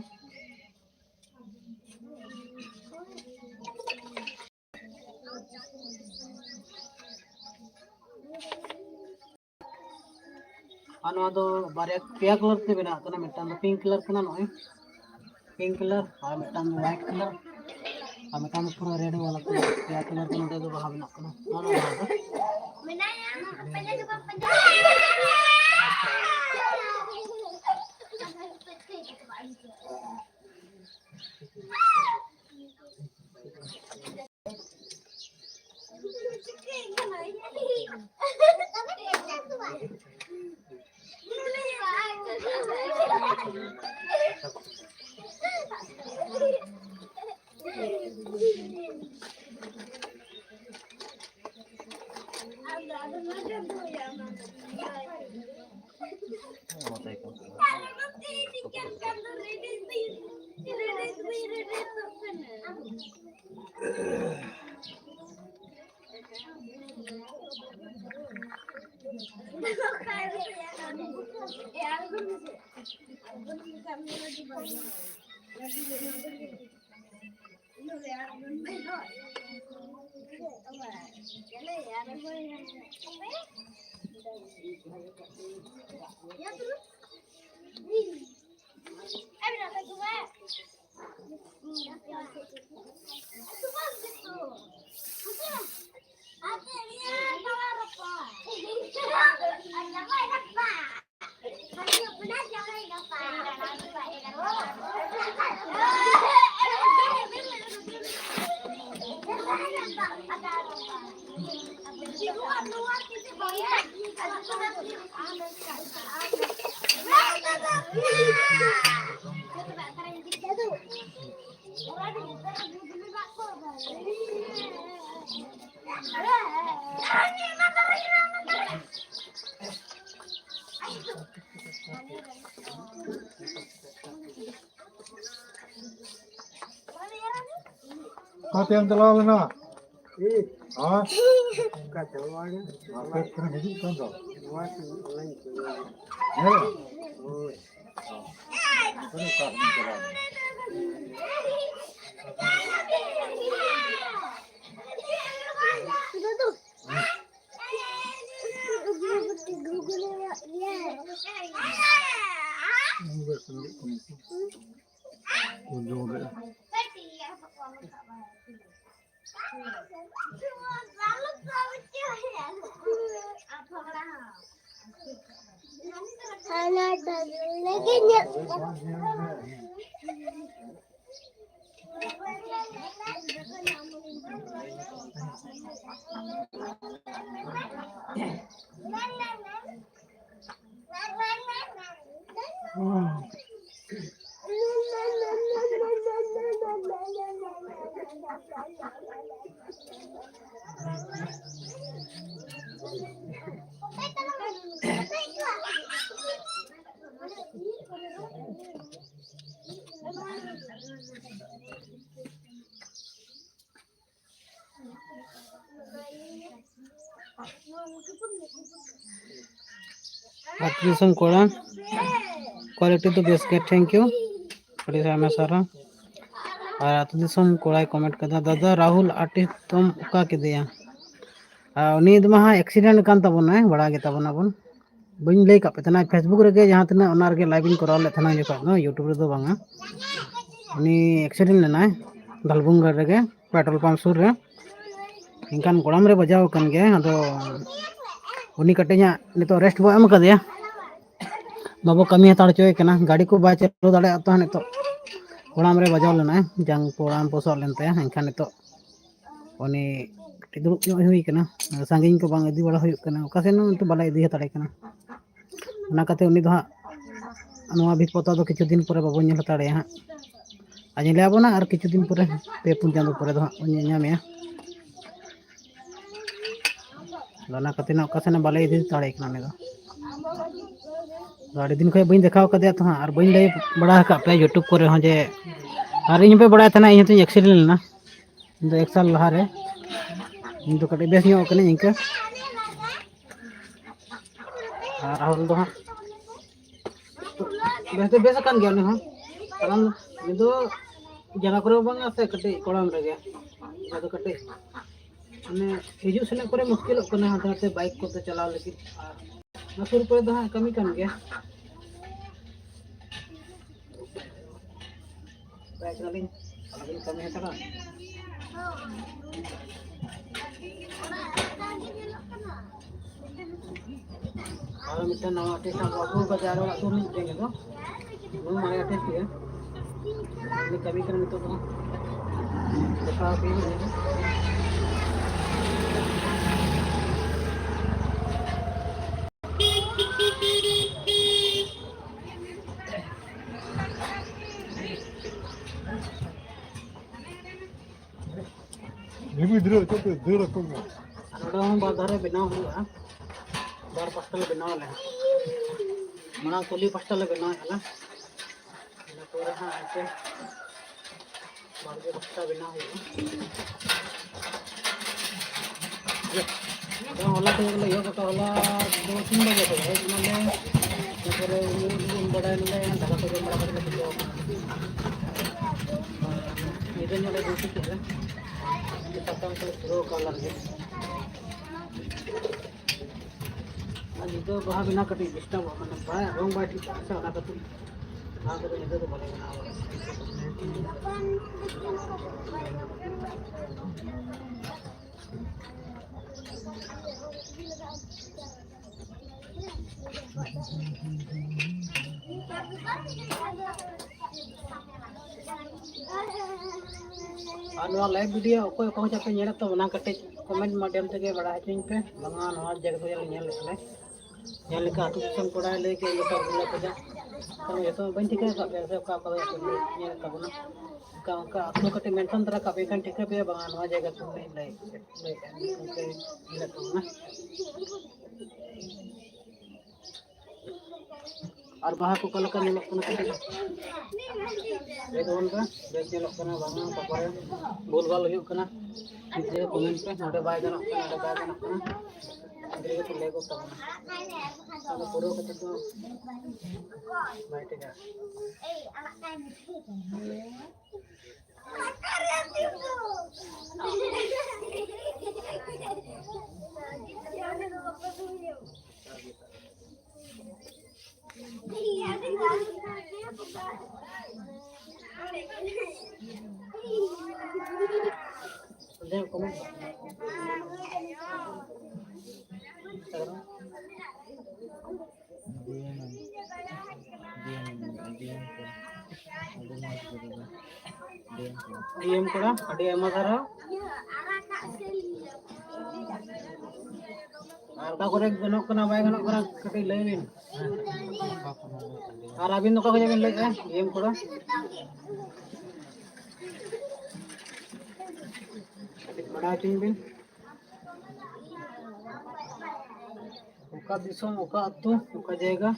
ᱟᱨ ᱱᱚᱣᱟ ᱫᱚ ᱵᱟᱨᱭᱟ, ᱯᱮᱭᱟ ᱠᱟᱞᱟᱨ ᱛᱮ ᱵᱮᱱᱟᱜ ᱠᱟᱱᱟ᱾ ᱢᱤᱫᱴᱟᱝ ᱫᱚ ᱯᱤᱝᱠ ᱠᱟᱞᱟᱨ ᱠᱟᱱᱟ, ᱱᱚᱜᱼᱚᱭ ᱯᱤᱝᱠ ᱠᱟᱞᱟᱨ, ᱟᱨ ᱢᱤᱫᱴᱟᱝ ᱫᱚ ᱦᱣᱟᱭᱤᱴ ᱠᱟᱞᱟᱨ, ᱟᱨ ᱢᱤᱫᱴᱟᱝ ᱫᱚ ᱯᱩᱨᱟᱹ ᱨᱮᱰ ᱵᱟᱞᱟ ᱠᱟᱞᱟᱨ᱾ ᱯᱮᱭᱟ ᱠᱟᱞᱟᱨ ᱛᱮ ᱱᱚᱰᱮ ᱫᱚ ᱵᱟᱦᱟ ᱵᱮᱱᱟᱜ ᱠᱟᱱᱟ᱾ ᱱᱚᱣᱟ ᱫᱚ ᱵᱟᱦᱟ ᱫᱚ ᱚᱠᱟᱛᱮᱢ ᱪᱟᱞᱟᱣ ᱞᱮᱱᱟ? ᱦᱮᱸ? ᱚᱠᱟ ᱪᱟᱞᱟᱣ ᱮᱱᱟ? ᱟᱯᱮ ᱠᱚᱨᱮ ᱦᱤᱡᱩᱜ ᱠᱟᱱ ᱫᱚ? ᱱᱚᱣᱟ ᱥᱮᱫ ᱚᱱᱞᱟᱭᱤᱱ ᱠᱚ᱾ ᱦᱮᱸ? ᱦᱳᱭ᱾ ᱟᱯᱮ ᱫᱚ ᱚᱠᱟ ᱥᱮᱫ ᱪᱟᱞᱟᱣ ᱮᱱᱟ? ᱟᱹᱛᱩ ᱫᱤᱥᱚᱢ ᱠᱚᱲᱟ᱾ ᱠᱚᱣᱟᱞᱤᱴᱤ ᱫᱚ ᱵᱮᱥ ᱜᱮ, thank you, ᱟᱹᱰᱤ ᱟᱭᱢᱟ ᱥᱟᱨᱦᱟᱣ᱾ ᱟᱨ ᱟᱹᱛᱩ ᱫᱤᱥᱚᱢ ᱠᱚᱲᱟᱭ ᱠᱚᱢᱮᱱᱴ ᱠᱟᱫᱟ, "ᱫᱟᱫᱟ ᱨᱟᱦᱩᱞ ᱟᱨᱴᱤᱥᱴ ᱫᱚᱢ ᱚᱠᱟ ᱠᱮᱫᱮᱭᱟ?" ᱟᱨ ᱩᱱᱤ ᱫᱚ ᱢᱟ ᱦᱟᱸᱜ ᱮᱠᱥᱤᱰᱮᱱᱴ ᱠᱟᱱ ᱛᱟᱵᱚᱱᱟᱭ, ᱵᱟᱲᱟᱭ ᱜᱮ ᱛᱟᱵᱚᱱᱟᱵᱚᱱ᱾ ᱵᱟᱹᱧ ᱞᱟᱹᱭ ᱠᱟᱜ ᱯᱮ ᱛᱟᱦᱮᱱᱟ, ᱯᱷᱮᱥᱵᱩᱠ ᱨᱮᱜᱮ ᱡᱟᱦᱟᱸ ᱛᱤᱱᱟᱹᱜ ᱚᱱᱟ ᱨᱮᱜᱮ ᱞᱟᱭᱤᱵᱷ ᱤᱧ ᱠᱚᱨᱟᱣ ᱞᱮᱫ ᱛᱟᱦᱮᱱᱟ ᱡᱚᱠᱷᱚᱱ ᱫᱚ, ᱭᱩᱴᱩᱵᱽ ᱨᱮᱫᱚ ᱵᱟᱝᱟ᱾ ᱩᱱᱤ ᱮᱠᱥᱤᱰᱮᱱᱴ ᱞᱮᱱᱟᱭ ᱫᱷᱟᱞᱵᱷᱩᱝᱜᱟᱲ ᱨᱮᱜᱮ, ᱯᱮᱴᱨᱳᱞ ᱯᱟᱢᱯ ᱥᱩᱨ ᱨᱮ᱾ ᱮᱱᱠᱷᱟᱱ ᱠᱚᱲᱟᱢ ᱨᱮ ᱵᱟᱡᱟᱣ ᱟᱠᱟᱱ ᱜᱮᱭᱟ᱾ ᱟᱫᱚ ᱩᱱᱤ ᱠᱟᱹᱴᱤᱡ ᱦᱟᱸᱜ ᱱᱤᱛᱚᱜ ᱨᱮᱥᱴ ᱵᱚ ᱮᱢ ᱠᱟᱫᱮᱭᱟ, ᱵᱟᱵᱚ ᱠᱟᱹᱢᱤ ᱦᱟᱛᱟᱲ ᱦᱚᱪᱚᱭᱮ ᱠᱟᱱᱟ᱾ ᱜᱟᱹᱰᱤ ᱠᱚ ᱵᱟᱭ ᱪᱟᱹᱞᱩ ᱫᱟᱲᱮᱭᱟᱜ ᱛᱟᱦᱮᱸᱫ, ᱱᱤᱛᱚᱜ ᱠᱚᱲᱟᱢ ᱨᱮ ᱵᱟᱡᱟᱣ ᱞᱮᱱᱟᱭ, ᱡᱟᱝ ᱠᱚᱲᱟᱢ ᱯᱚᱥᱚᱜ ᱞᱮᱱ ᱛᱟᱭᱟ᱾ ᱮᱱᱠᱷᱟᱱ ᱱᱤᱛᱚᱜ ᱩᱱᱤ ᱠᱟᱹᱴᱤᱡ ᱫᱩᱲᱩᱵ ᱧᱚᱜ ᱦᱩᱭ ᱠᱟᱱᱟ, ᱥᱟᱺᱜᱤᱧ ᱠᱚ ᱵᱟᱝ ᱤᱫᱤ ᱵᱟᱲᱟ ᱦᱩᱭᱩᱜ ᱠᱟᱱᱟ, ᱚᱠᱟ ᱥᱮᱱ ᱦᱚᱸ ᱱᱤᱛᱚᱜ ᱵᱟᱞᱮ ᱤᱫᱤ ᱦᱟᱛᱟᱲᱮ ᱠᱟᱱᱟ᱾ ᱚᱱᱟ ᱠᱟᱛᱮ ᱩᱱᱤ ᱫᱚ ᱦᱟᱸᱜ ᱱᱚᱣᱟ ᱵᱤᱯᱚᱫ ᱫᱚ ᱠᱤᱪᱷᱩ ᱫᱤᱱ ᱯᱚᱨᱮ ᱵᱟᱵᱚᱱ ᱧᱮᱞ ᱦᱟᱛᱟᱲᱮᱭᱟ ᱦᱟᱸᱜ᱾ ᱟᱨ ᱧᱮᱞᱮᱭᱟᱵᱚᱱ ᱦᱟᱸᱜ ᱟᱨ ᱠᱤᱪᱷᱩ ᱫᱤᱱ ᱯᱚᱨᱮ, ᱯᱮ ᱯᱩᱱ ᱪᱟᱸᱫᱚ ᱯᱚᱨᱮ ᱫᱚ ᱦᱟᱸᱜ ᱵᱚᱱ ᱧᱮᱞ ᱧᱟᱢᱮᱭᱟ᱾ ᱟᱫᱚ ᱚᱱᱟ ᱠᱷᱟᱹᱛᱤᱨ ᱦᱟᱸᱜ ᱚᱠᱟ ᱥᱮᱱ ᱦᱚᱸ ᱵᱟᱞᱮ ᱤᱫᱤ ᱫᱟᱲᱮᱭᱟᱭ ᱠᱟᱱᱟ ᱩᱱᱤ ᱫᱚ᱾ ᱟᱫᱚ ᱟᱹᱰᱤ ᱫᱤᱱ ᱠᱷᱚᱱ ᱵᱟᱹᱧ ᱫᱮᱠᱷᱟᱣ ᱠᱟᱫᱮᱭᱟ ᱛᱚ ᱦᱟᱸᱜ, ᱟᱨ ᱵᱟᱹᱧ ᱞᱟᱹᱭ ᱵᱟᱲᱟ ᱟᱠᱟᱫ ᱯᱮᱭᱟ ᱭᱩᱴᱩᱵᱽ ᱠᱚᱨᱮ ᱦᱚᱸ ᱡᱮ, ᱟᱨ ᱤᱧ ᱦᱚᱸᱯᱮ ᱵᱟᱲᱟᱭ ᱛᱟᱦᱮᱱᱟ ᱤᱧ ᱦᱚᱸᱛᱚᱧ ᱮᱠᱥᱤᱰᱮᱱᱴ ᱞᱮᱱᱟ᱾ ᱤᱧ ᱫᱚ ᱮᱠ ᱥᱟᱞ ᱞᱟᱦᱟᱨᱮ, ᱤᱧ ᱫᱚ ᱠᱟᱹᱴᱤᱡ ᱵᱮᱥ ᱧᱚᱜ ᱠᱟᱹᱱᱟᱹᱧ ᱤᱱᱠᱟᱹ᱾ ᱟᱨ ᱨᱟᱦᱩᱞ ᱫᱚ ᱦᱟᱸᱜ ᱵᱮᱥ ᱫᱚ ᱵᱮᱥ ᱟᱠᱟᱱ ᱜᱮᱭᱟ ᱩᱱᱤ ᱦᱚᱸ, ᱠᱟᱨᱚᱱ ᱩᱱᱤ ᱫᱚ ᱡᱟᱸᱜᱟ ᱠᱚᱨᱮ ᱦᱚᱸ ᱵᱟᱝᱟ ᱥᱮ, ᱠᱟᱹᱴᱤᱡ ᱠᱚᱲᱟᱢ ᱨᱮᱜᱮ᱾ ᱟᱫᱚ ᱠᱟᱹᱴᱤᱡ ᱢᱟᱱᱮ ᱦᱤᱡᱩᱜ ᱥᱮᱱᱚᱜ ᱠᱚᱨᱮ ᱢᱩᱥᱠᱤᱞᱚᱜ ᱠᱟᱱᱟ ᱦᱟᱱᱛᱮ ᱱᱟᱛᱮ ᱵᱟᱭᱤᱠ ᱠᱚᱛᱮ ᱪᱟᱞᱟᱣ ᱞᱟᱹᱜᱤᱫ, ᱟᱨ ᱚᱱᱟ ᱥᱩᱨ ᱠᱚᱨᱮ ᱫᱚ ᱦᱟᱸᱜ ᱠᱟᱹᱢᱤ ᱠᱟᱱ ᱜᱮᱭᱟ᱾ ᱵᱟᱭ ᱠᱟᱱᱟᱞᱤᱧ, ᱟᱞᱚᱵᱤᱱ ᱠᱟᱹᱢᱤ ᱦᱟᱛᱟᱲᱟ᱾ ᱟᱨ ᱢᱤᱫᱴᱟᱝ ᱱᱟᱣᱟ ᱟᱨᱴᱤᱥᱴ ᱦᱟᱸᱜ ᱵᱚ ᱟᱹᱜᱩ ᱠᱟᱫᱮᱭᱟ, ᱟᱨᱚ ᱚᱲᱟᱜ ᱥᱩᱨ ᱨᱤᱱᱤᱡ ᱜᱮ ᱩᱱᱤ ᱫᱚ᱾ ᱱᱩᱭ ᱢᱟᱨᱮ ᱟᱨᱴᱤᱥᱴ ᱜᱮ᱾ ᱩᱱᱤ ᱠᱟᱹᱢᱤ ᱠᱟᱱᱟ ᱱᱤᱛᱚᱜ ᱫᱚ᱾ ᱫᱮᱠᱷᱟᱣ ᱟᱯᱮ ᱦᱟᱸᱜ ᱩᱱᱤ ᱫᱚ᱾ ᱜᱤᱫᱽᱨᱟᱹ ᱪᱮᱫ ᱯᱮ ᱫᱟᱹᱲ ᱟᱠᱚ ᱠᱟᱱᱟ? ᱱᱚᱰᱮ ᱦᱚᱸ ᱵᱟᱨ ᱫᱷᱟᱨᱮ ᱵᱮᱱᱟᱣ ᱦᱩᱭᱩᱜᱼᱟ, ᱵᱟᱨ ᱯᱟᱥᱴᱟ ᱞᱮ ᱵᱮᱱᱟᱣ ᱟᱞᱮ ᱦᱟᱸᱜ᱾ ᱢᱟᱲᱟᱝ ᱠᱩᱞᱦᱤ ᱯᱟᱥᱴᱟ ᱞᱮ ᱵᱮᱱᱟᱣᱮᱫᱼᱟ ᱞᱮ, ᱤᱱᱟᱹ ᱯᱚᱨᱮ ᱦᱟᱸᱜ ᱦᱟᱱᱛᱮ ᱵᱟᱲᱜᱮ ᱯᱟᱥᱴᱟ ᱵᱮᱱᱟᱣ ᱦᱩᱭᱩᱜᱼᱟ᱾ ᱟᱫᱚ ᱦᱚᱞᱟ ᱛᱮᱜᱮ ᱞᱮ ᱮᱦᱚᱵ ᱟᱠᱟᱫᱟ, ᱦᱚᱞᱟ ᱫᱚ ᱛᱤᱱ ᱵᱟᱡᱮ ᱠᱷᱚᱱ ᱦᱮᱡ ᱮᱱᱟᱞᱮ, ᱯᱚᱨᱮ ᱩᱢ ᱵᱟᱲᱟᱭ ᱱᱟᱞᱮ, ᱫᱟᱠᱟ ᱠᱚ ᱡᱚᱢ ᱵᱟᱲᱟ ᱠᱟᱛᱮ ᱞᱮ ᱡᱤᱨᱟᱹᱣ ᱠᱟᱱᱟ᱾ ᱧᱤᱫᱟᱹ ᱧᱚᱜ ᱞᱮ ᱰᱤᱭᱩᱴᱤ ᱠᱮᱫᱟ, ᱥᱟᱛᱴᱟ ᱠᱷᱚᱱ ᱞᱮ ᱯᱩᱨᱟᱹᱣ ᱠᱟᱜᱼᱟ ᱚᱱᱟ ᱨᱮᱜᱮ᱾ ᱟᱨ ᱧᱤᱫᱟᱹ ᱵᱟᱦᱟ ᱵᱮᱱᱟᱣ ᱠᱟᱹᱴᱤᱡ ᱰᱤᱥᱴᱟᱵᱚᱜᱼᱟ, ᱢᱟᱱᱮ ᱵᱟᱭ, ᱨᱚᱝ ᱵᱟᱭ ᱴᱷᱤᱠᱚᱜᱼᱟ ᱥᱮ, ᱚᱱᱟ ᱠᱷᱟᱹᱛᱤᱨ ᱵᱟᱦᱟ ᱠᱚᱫᱚ ᱧᱤᱫᱟᱹ ᱫᱚ ᱵᱟᱞᱮ ᱵᱮᱱᱟᱣᱟ᱾ ᱟᱨ ᱱᱚᱣᱟ ᱞᱟᱭᱤᱵᱷ ᱵᱷᱤᱰᱤᱭᱳ ᱚᱠᱚᱭ ᱚᱠᱟ ᱠᱷᱚᱱᱟᱜ ᱯᱮ ᱧᱮᱞᱮᱫ ᱛᱟᱵᱚᱱᱟ, ᱠᱟᱹᱴᱤᱡ ᱠᱚᱢᱮᱱᱴ ᱢᱟᱫᱽᱫᱷᱚᱢ ᱛᱮᱜᱮ ᱵᱟᱲᱟᱭ ᱦᱚᱪᱚᱧ ᱯᱮ, ᱵᱟᱝᱟ ᱱᱚᱣᱟ ᱡᱟᱭᱜᱟ ᱠᱷᱚᱱᱟᱜ ᱞᱮ ᱧᱮᱞ ᱞᱮᱫ ᱛᱟᱞᱮ᱾ ᱧᱮᱞ ᱞᱮᱠᱟ ᱟᱹᱛᱩ ᱫᱤᱥᱚᱢ ᱠᱚᱲᱟᱭ ᱞᱟᱹᱭ ᱠᱮᱫ ᱞᱮᱠᱟ ᱵᱚᱞᱮ ᱠᱷᱚᱡᱟ᱾ ᱛᱚ ᱡᱚᱛᱚ ᱵᱟᱹᱧ ᱴᱷᱤᱠᱟᱹ ᱟᱠᱟᱫ ᱯᱮᱭᱟ ᱥᱮ ᱚᱠᱟ ᱚᱠᱟ ᱠᱷᱚᱱᱟᱜ ᱯᱮ ᱧᱮᱞᱮᱫ ᱛᱟᱵᱚᱱᱟ᱾ ᱚᱱᱠᱟ ᱚᱱᱠᱟ ᱟᱹᱛᱩ ᱠᱟᱹᱴᱤᱡ ᱢᱮᱱᱥᱚᱱ ᱫᱷᱟᱨᱟ ᱠᱟᱜ ᱯᱮ, ᱮᱱᱠᱷᱟᱱ ᱴᱷᱤᱠᱟᱹ ᱯᱮᱭᱟ ᱵᱟᱝᱟ ᱱᱚᱣᱟ ᱡᱟᱭᱜᱟ ᱠᱷᱚᱱ ᱞᱮ ᱞᱟᱹᱭ ᱞᱟᱹᱭᱮᱫᱼᱟ, ᱧᱮᱞᱮᱫ ᱛᱟᱵᱚᱱᱟ᱾ ᱟᱨ ᱵᱟᱦᱟ ᱠᱚ ᱚᱠᱟ ᱞᱮᱠᱟ ᱧᱮᱞᱚᱜ ᱠᱟᱱᱟ ᱠᱟᱹᱴᱤᱡ ᱞᱟᱹᱭ ᱛᱟᱵᱚᱱ ᱯᱮ, ᱵᱮᱥ ᱧᱮᱞᱚᱜ ᱠᱟᱱᱟ ᱵᱟᱝᱟ, ᱚᱠᱟ ᱠᱚᱨᱮ ᱵᱷᱩᱞ ᱵᱷᱟᱞ ᱦᱩᱭᱩᱜ ᱠᱟᱱᱟ, ᱱᱤᱡᱮ ᱠᱚᱢᱮᱱᱴ ᱯᱮ, ᱱᱚᱰᱮ ᱵᱟᱭ ᱜᱟᱱᱚᱜ ᱠᱟᱱᱟ, ᱱᱚᱰᱮ ᱵᱟᱭ ᱜᱟᱱᱚᱜ ᱠᱟᱱᱟ, ᱜᱤᱫᱽᱨᱟᱹ ᱠᱚ ᱞᱟᱹᱭ ᱜᱚᱫ ᱛᱟᱵᱚᱱᱟ᱾ ᱟᱫᱚ ᱯᱩᱨᱟᱹᱣ ᱠᱟᱛᱮ ᱫᱚ ᱵᱟᱭ ᱴᱷᱤᱠᱟ᱾ ᱰᱤ ᱮᱢ ᱠᱚᱲᱟ, ᱟᱹᱰᱤ ᱟᱭᱢᱟ ᱥᱟᱨᱦᱟᱣ᱾ ᱟᱨ ᱚᱠᱟ ᱠᱚᱨᱮ ᱜᱟᱱᱚᱜ ᱠᱟᱱᱟ, ᱵᱟᱭ ᱜᱟᱱᱚᱜ ᱠᱟᱱᱟ, ᱠᱟᱹᱴᱤᱡ ᱞᱟᱹᱭ ᱵᱤᱱ᱾ ᱟᱨ ᱟᱹᱵᱤᱱ ᱫᱚ ᱚᱠᱟ ᱠᱷᱚᱱᱟᱜ ᱵᱤᱱ ᱞᱟᱹᱭᱮᱫᱼᱟ, ᱰᱤ ᱮᱢ ᱠᱚᱲᱟ? ᱠᱟᱹᱴᱤᱡ ᱵᱟᱰᱟᱭ ᱦᱚᱪᱚᱧ ᱵᱤᱱ᱾ ᱚᱠᱟ ᱫᱤᱥᱚᱢ, ᱚᱠᱟ ᱟᱹᱛᱩ, ᱚᱠᱟ ᱡᱟᱭᱜᱟ?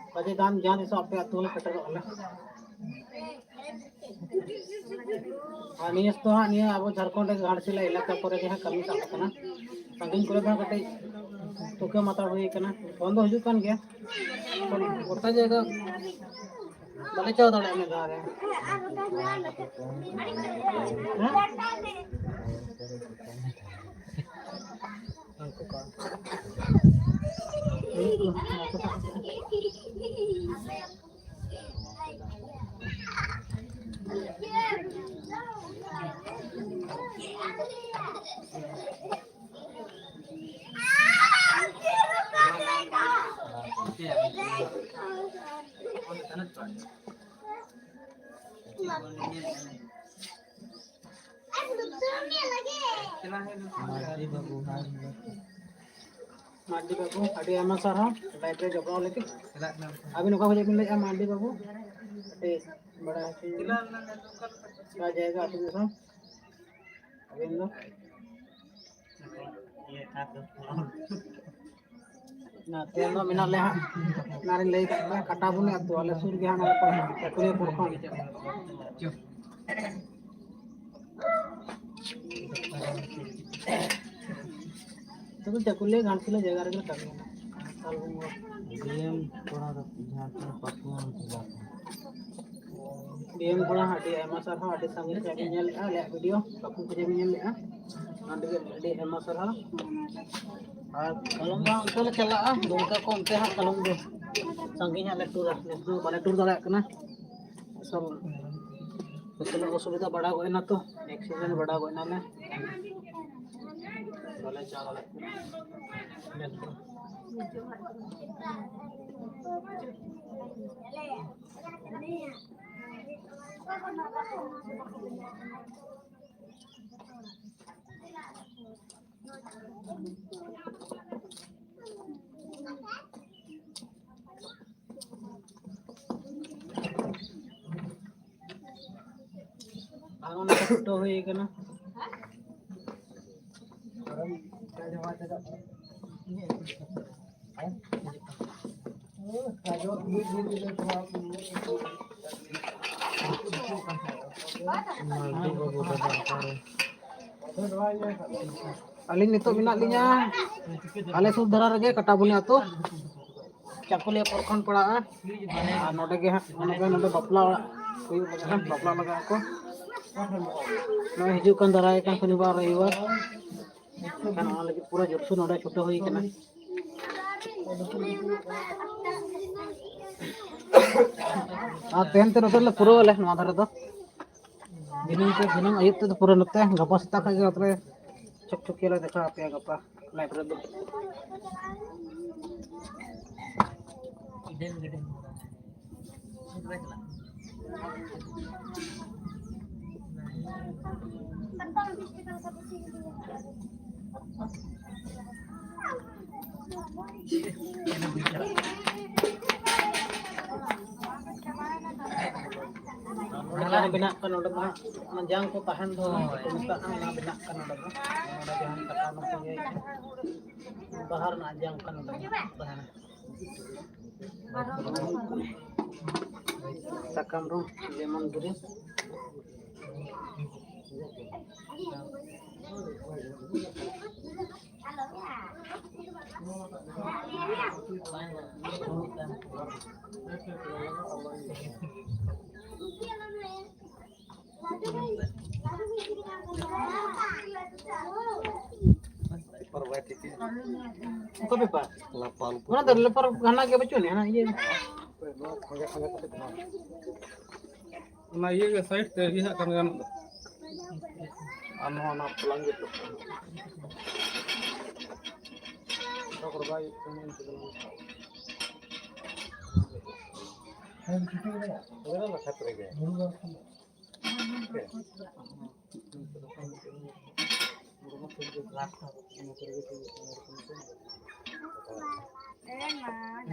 ᱚᱠᱟ ᱡᱟᱭᱜᱟ ᱡᱟᱦᱟᱸ ᱛᱤᱥᱚᱜ ᱟᱯᱮ ᱟᱹᱛᱩ ᱦᱚᱸᱞᱮ ᱥᱮᱴᱮᱨᱚᱜ ᱟᱞᱮ᱾ ᱟᱨ ᱱᱤᱭᱟᱹ ᱫᱚ ᱦᱟᱸᱜ ᱱᱤᱭᱟᱹ ᱟᱵᱚ ᱡᱷᱟᱲᱠᱷᱚᱸᱰ ᱨᱮ ᱜᱷᱟᱴᱥᱤᱞᱟ ᱮᱞᱟᱠᱟ ᱠᱚᱨᱮ ᱜᱮ ᱦᱟᱸᱜ ᱠᱟᱹᱢᱤ ᱥᱟᱵ ᱟᱠᱟᱱᱟ᱾ ᱥᱟᱺᱜᱤᱧ ᱠᱚᱨᱮ ᱫᱚ ᱦᱟᱸᱜ ᱠᱟᱹᱴᱤᱡ ᱛᱩᱠᱟᱹ ᱢᱟᱛᱟᱲ ᱦᱩᱭ ᱠᱟᱱᱟ᱾ ᱯᱷᱳᱱ ᱫᱚ ᱦᱤᱡᱩᱜ ᱠᱟᱱ ᱜᱮᱭᱟ᱾ ᱜᱚᱴᱟ ᱡᱟᱭᱜᱟ ᱵᱟᱞᱮ ᱪᱟᱵᱟ ᱫᱟᱲᱮᱭᱟᱜᱼᱟ ᱢᱤᱫ ᱫᱷᱟᱣ ᱨᱮ᱾ ᱦᱮᱸ? ᱢᱟᱹᱨᱰᱤ ᱵᱟᱹᱵᱩ, ᱦᱟᱭ᱾ ᱢᱟᱹᱨᱰᱤ ᱵᱟᱹᱵᱩ, ᱟᱹᱰᱤ ᱟᱭᱢᱟ ᱥᱟᱨᱦᱟᱣ live ᱨᱮ ᱡᱚᱯᱲᱟᱣ ᱞᱟᱹᱜᱤᱫ᱾ ᱟᱹᱵᱤᱱ ᱚᱠᱟ ᱠᱷᱚᱱᱟᱜ ᱵᱤᱱ ᱞᱟᱹᱭᱮᱫᱼᱟ, ᱢᱟᱹᱨᱰᱤ ᱵᱟᱹᱵᱩ? ᱠᱟᱹᱴᱤᱡ ᱵᱟᱲᱟᱭ ᱦᱚᱪᱚ ᱧᱚᱜ ᱵᱤᱱ᱾ ᱚᱠᱟ ᱡᱟᱭᱜᱟ, ᱟᱹᱛᱩ ᱫᱤᱥᱚᱢ ᱟᱹᱵᱤᱱ ᱫᱚ? ᱱᱚᱛᱮ ᱫᱚ ᱢᱮᱱᱟᱜ ᱞᱮᱭᱟ ᱦᱟᱸᱜ, ᱚᱱᱟᱨᱤᱧ ᱞᱟᱹᱭ ᱠᱟᱜ ᱯᱮᱭᱟ, ᱠᱟᱴᱟᱵᱚᱱᱤ ᱟᱹᱛᱩ, ᱟᱞᱮ ᱥᱩᱨ ᱜᱮ ᱦᱟᱸᱜ, ᱱᱚᱰᱮ ᱠᱷᱚᱱ ᱦᱟᱸᱜ, ᱪᱟᱹᱠᱩᱞᱤᱭᱟᱹ ᱯᱚᱨ ᱠᱷᱚᱱ᱾ ᱛᱚᱵᱮ ᱪᱟᱹᱠᱩᱞᱤᱭᱟᱹ ᱜᱷᱟᱴᱥᱤᱞᱟᱹ ᱡᱟᱭᱜᱟ ᱨᱮᱜᱮ ᱞᱮ ᱠᱟᱹᱢᱤᱭᱟ ᱦᱟᱸᱜ, ᱥᱟᱞ ᱵᱚᱸᱜᱟ᱾ ᱰᱤ ᱮᱢ ᱠᱚᱲᱟ ᱫᱚ ᱡᱷᱟᱲᱠᱷᱚᱸᱰ ᱯᱟᱹᱠᱩᱲ ᱡᱮᱞᱟ ᱠᱷᱚᱱ᱾ ᱰᱤ ᱮᱢ ᱠᱚᱲᱟ, ᱟᱹᱰᱤ ᱟᱭᱢᱟ ᱥᱟᱨᱦᱟᱣ, ᱟᱹᱰᱤ ᱥᱟᱸᱜᱮ ᱯᱮ ᱧᱮᱞ ᱞᱮᱜᱼᱟ ᱟᱞᱮᱭᱟᱜ video, ᱵᱟᱠᱚ ᱠᱷᱚᱡᱮ ᱧᱮᱞ ᱞᱮᱜᱼᱟ, ᱚᱱᱟ ᱞᱟᱹᱜᱤᱫ ᱟᱹᱰᱤ ᱟᱭᱢᱟ ᱥᱟᱨᱦᱟᱣ᱾ ᱟᱨ ᱠᱟᱞᱚᱢ ᱫᱚ ᱦᱟᱸᱜ ᱚᱱᱛᱮ ᱞᱮ ᱪᱟᱞᱟᱜᱼᱟ, ᱫᱩᱢᱠᱟ ᱠᱚ ᱚᱱᱛᱮ ᱦᱟᱸᱜ ᱠᱟᱞᱚᱢ ᱫᱚ ᱥᱟᱺᱜᱤᱧ ᱦᱟᱸᱜ ᱞᱮ ᱴᱩᱨᱟ, ᱱᱮᱥ ᱫᱚ ᱵᱟᱞᱮ ᱴᱩᱨ ᱫᱟᱲᱮᱭᱟᱜ ᱠᱟᱱᱟ᱾ ᱟᱥᱚᱞ ᱠᱟᱹᱴᱤᱡ ᱚᱥᱩᱵᱤᱫᱷᱟ ᱵᱟᱲᱟ ᱜᱚᱫ ᱮᱱᱟ ᱛᱚ, accident ᱵᱟᱲᱟ ᱜᱚᱫ ᱮᱱᱟᱞᱮ, ᱵᱟᱞᱮ ᱪᱟᱞᱟᱣ ᱫᱟᱲᱮᱭᱟᱜ ᱠᱟᱱᱟ᱾ ᱱᱮᱥ ᱫᱚ ᱟᱨ ᱚᱱᱟ ᱠᱚ ᱪᱷᱩᱴᱟᱹᱣ ᱦᱩᱭ ᱠᱟᱱᱟ᱾ ᱢᱟᱹᱨᱰᱤ ᱵᱟᱹᱵᱩ ᱫᱟᱫᱟ ᱚᱠᱟᱨᱮ? ᱟᱹᱞᱤᱧ ᱱᱤᱛᱚᱜ ᱢᱮᱱᱟᱜ ᱞᱤᱧᱟ ᱟᱞᱮ ᱥᱩᱨ ᱫᱷᱟᱨᱟ ᱨᱮᱜᱮ, ᱠᱟᱴᱟᱵᱩᱱᱤ ᱟᱹᱛᱩ, ᱪᱟᱠᱩᱞᱤᱭᱟᱹ ᱯᱨᱚᱠᱷᱚᱸᱰ ᱯᱟᱲᱟᱜᱼᱟ᱾ ᱟᱨ ᱱᱚᱰᱮ ᱜᱮ ᱦᱟᱸᱜ, ᱱᱚᱰᱮ, ᱱᱚᱰᱮ ᱵᱟᱯᱞᱟ ᱚᱲᱟᱜ ᱦᱩᱭᱩᱜ ᱞᱟᱹᱜᱤᱫ, ᱵᱟᱯᱞᱟ ᱞᱟᱜᱟᱜ ᱟᱠᱚ᱾ ᱱᱚᱜᱼᱚᱭ ᱦᱤᱡᱩᱜ ᱠᱟᱱ, ᱫᱟᱨᱟᱭ ᱠᱟᱱ ᱥᱚᱱᱤᱵᱟᱨ, ᱨᱚᱵᱤᱵᱟᱨ᱾ ᱮᱱᱠᱷᱟᱱ ᱚᱱᱟ ᱞᱟᱹᱜᱤᱫ ᱯᱩᱨᱟᱹ ᱡᱳᱨᱥᱳᱨ ᱱᱚᱰᱮ ᱪᱷᱩᱴᱟᱹᱣ ᱦᱩᱭ ᱠᱟᱱᱟ᱾ ᱟᱨ ᱛᱮᱦᱮᱧ ᱛᱮ ᱱᱚᱛᱮ ᱞᱮ ᱯᱩᱨᱟᱹᱣ ᱟᱞᱮ ᱱᱚᱣᱟ ᱫᱷᱟᱨᱮ ᱫᱚ᱾ ᱫᱤᱱᱟᱹᱢ ᱛᱮ, ᱫᱤᱱᱟᱹᱢ ᱟᱹᱭᱩᱵ ᱛᱮᱫᱚ ᱯᱩᱨᱟᱹ ᱱᱚᱛᱮ, ᱜᱟᱯᱟ ᱥᱮᱛᱟᱜ ᱠᱷᱚᱱ ᱜᱮ ᱱᱚᱛᱮ ᱞᱮ ᱪᱷᱚᱠ ᱪᱷᱚᱠᱤᱭᱟᱹ ᱞᱮ ᱫᱮᱠᱷᱟᱣ ᱟᱯᱮᱭᱟ ᱜᱟᱯᱟ ᱞᱟᱭᱤᱵᱷ ᱨᱮᱫᱚ᱾ ᱚᱱᱟ ᱵᱮᱱᱟᱜ ᱠᱟᱱ ᱱᱚᱰᱮ ᱫᱚ ᱦᱟᱸᱜ, ᱚᱱᱟ ᱡᱟᱝ ᱠᱚ ᱛᱟᱦᱮᱱ ᱫᱚ, ᱚᱱᱟ ᱠᱚ ᱢᱮᱛᱟᱜᱼᱟ, ᱚᱱᱟ ᱵᱮᱱᱟᱜ ᱠᱟᱱ ᱱᱚᱰᱮ ᱫᱚ᱾ ᱱᱚᱰᱮ ᱡᱟᱦᱟᱸ ᱠᱟᱴᱟ ᱱᱚᱛᱮ ᱜᱮ ᱵᱟᱦᱟ ᱨᱮᱱᱟᱜ ᱡᱟᱝ ᱠᱟᱱ ᱱᱚᱰᱮ ᱫᱚ ᱛᱟᱦᱮᱱᱟ᱾ ᱥᱟᱠᱟᱢ ᱨᱚᱝ ᱞᱮᱢᱚᱱ ᱜᱨᱤᱱ᱾ ᱚᱠᱟ ᱵᱮᱯᱟᱨ? ᱚᱱᱟ ᱫᱚ ᱞᱮᱯᱟᱨ ᱦᱟᱱᱟ ᱜᱮ ᱵᱟᱹᱪᱩᱜ ᱟᱹᱱᱤᱡ, ᱦᱟᱱᱟ ᱤᱭᱟᱹ᱾ ᱚᱱᱟ ᱤᱭᱟᱹ ᱜᱮ ᱥᱟᱭᱤᱰ ᱛᱮ ᱤᱭᱟᱹ ᱦᱟᱜ ᱠᱟᱱ ᱜᱟᱱᱚᱜ ᱫᱚ᱾ ᱟᱨ ᱱᱚᱣᱟ, ᱱᱚᱣᱟ ᱵᱞᱟᱝᱠᱮᱴ ᱫᱚ᱾ ᱚᱠᱟ ᱠᱚᱨᱮ ᱵᱟᱭ ᱤᱭᱟᱹᱜ ᱠᱟᱱᱟ, ᱤᱱᱠᱟᱹ ᱫᱚ ᱱᱚᱣᱟ᱾ ᱦᱮᱸ, ᱞᱟᱛᱟᱨ ᱨᱮᱜᱮ᱾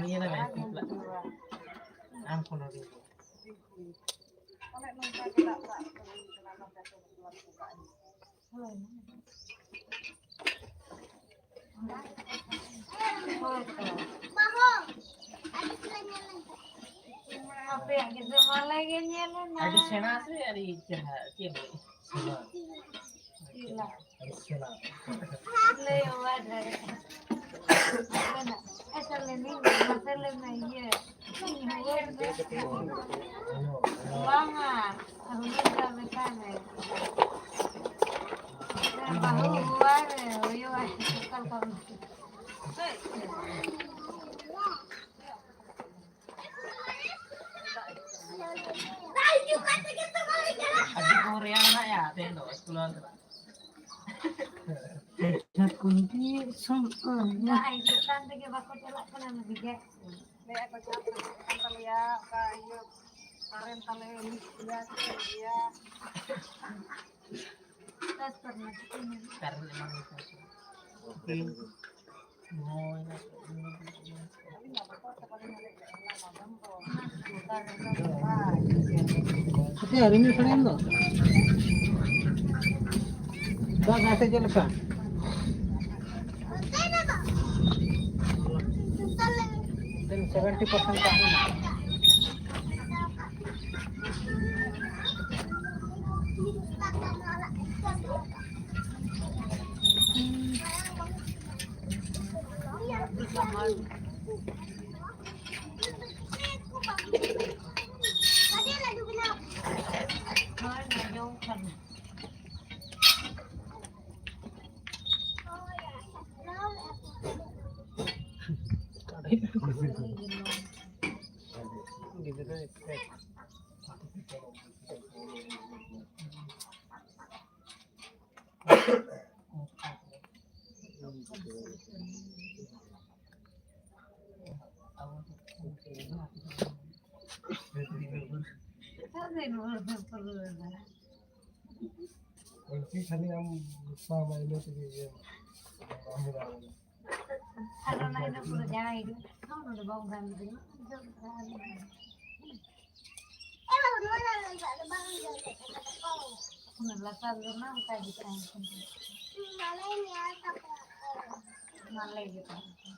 ᱱᱤᱭᱟᱹ ᱱᱟ ᱢᱮ, ᱟᱢ ᱠᱷᱚᱱ ᱦᱩᱰᱤᱧ᱾ ᱟᱯᱮᱭᱟᱜ ᱜᱮ ᱡᱚᱢᱟᱞᱮ ᱜᱮ ᱧᱮᱞ ᱮᱱᱟ᱾ ᱟᱹᱰᱤ ᱥᱮᱬᱟ ᱥᱮ ᱟᱹᱰᱤ ᱪᱮᱦᱨᱟ? ᱪᱮᱫ ᱮᱢ ᱞᱟᱹᱭᱮᱫ? ᱥᱮᱬᱟ᱾ ᱞᱟᱹᱭ ᱵᱟᱵᱟ ᱫᱷᱟᱨᱮ᱾ ᱟᱵᱮᱱᱟᱜ ᱮᱥᱮ ᱞᱮᱱᱤᱧ ᱢᱟᱥᱮ ᱞᱟᱹᱭ ᱢᱮ, ᱤᱭᱟᱹ, ᱤᱧ ᱦᱚᱸ ᱤᱭᱟᱹ ᱨᱮᱫᱚ ᱵᱟᱝᱟ, ᱦᱩᱭᱩᱜ ᱜᱮᱭᱟ ᱢᱮᱛᱟᱭ ᱢᱮ᱾ ᱵᱟᱹᱦᱩ ᱦᱩᱣᱟ ᱨᱮ ᱦᱩᱭᱩᱜᱼᱟ, ᱚᱠᱟ ᱞᱮᱠᱟ ᱵᱚᱱ ᱟᱹᱰᱤ ᱠᱚ ᱨᱮᱭᱟᱲ ᱮᱱᱟ ᱭᱟ, ᱛᱮᱦᱮᱧ ᱫᱚ ᱥᱠᱩᱞ ᱵᱟᱝ ᱪᱟᱞᱟᱜ᱾ ᱫᱟᱜ ᱦᱤᱡᱩᱜ ᱠᱟᱱ ᱛᱮᱜᱮ ᱵᱟᱠᱚ ᱪᱟᱞᱟᱜ ᱠᱟᱱᱟ, ᱱᱩᱠᱩ ᱜᱮ᱾ ᱞᱟᱹᱭᱮᱫ ᱠᱚ ᱪᱟᱥ ᱦᱩᱭᱩᱜ ᱠᱟᱱ ᱛᱟᱞᱮᱭᱟ, ᱚᱠᱟ ᱤᱭᱟᱹ ᱠᱟᱨᱮᱱᱴ ᱛᱟᱞᱮ ᱦᱩᱭᱩᱜ ᱜᱮᱭᱟ, ᱪᱮᱫ ᱜᱮᱭᱟ᱾ ᱪᱟᱥ ᱠᱚᱨᱮᱱᱟᱜ ᱪᱮᱫ ᱠᱚ ᱢᱮᱱᱟᱜᱼᱟ? ᱠᱟᱨᱮᱱᱴ ᱮᱢᱟᱱ ᱠᱚ᱾ ᱟᱪᱪᱷᱟ, ᱨᱤᱢᱤᱞ ᱥᱟᱰᱮ ᱠᱟᱱ ᱫᱚ᱾ ᱫᱟᱜ ᱫᱟᱭ ᱥᱮ ᱪᱮᱫ ᱞᱮᱠᱟ? ᱥᱮᱵᱷᱮᱱᱴᱤ ᱯᱟᱨᱥᱮᱱᱴ ᱫᱟᱜ ᱢᱮᱱᱟᱜᱼᱟ᱾ ᱠᱷᱟᱹᱞᱤ ᱟᱢ ᱜᱩᱥᱥᱟ ᱢᱟ ᱤᱱᱟᱹ ᱛᱮᱜᱮ ᱤᱭᱟᱹ ᱵᱟᱝ ᱦᱩᱭ ᱫᱟᱲᱮᱭᱟᱜᱼᱟ᱾ ᱟᱨ ᱚᱱᱟ ᱤᱱᱟᱹ ᱯᱚᱨᱮ ᱡᱟᱦᱟᱸᱭ ᱦᱤᱡᱩᱜ, ᱱᱚᱰᱮ ᱵᱟᱝ ᱛᱟᱦᱮᱱ ᱛᱟᱹᱵᱤᱱᱟ᱾ ᱚᱱᱟ ᱞᱟᱛᱟᱨ ᱨᱮᱢᱟ ᱚᱱᱠᱟ ᱜᱮ ᱛᱟᱦᱮᱸ ᱠᱟᱱᱟ᱾ ᱢᱟ ᱞᱟᱹᱭ ᱜᱮ ᱛᱟᱦᱮᱸ ᱠᱟᱱᱟ᱾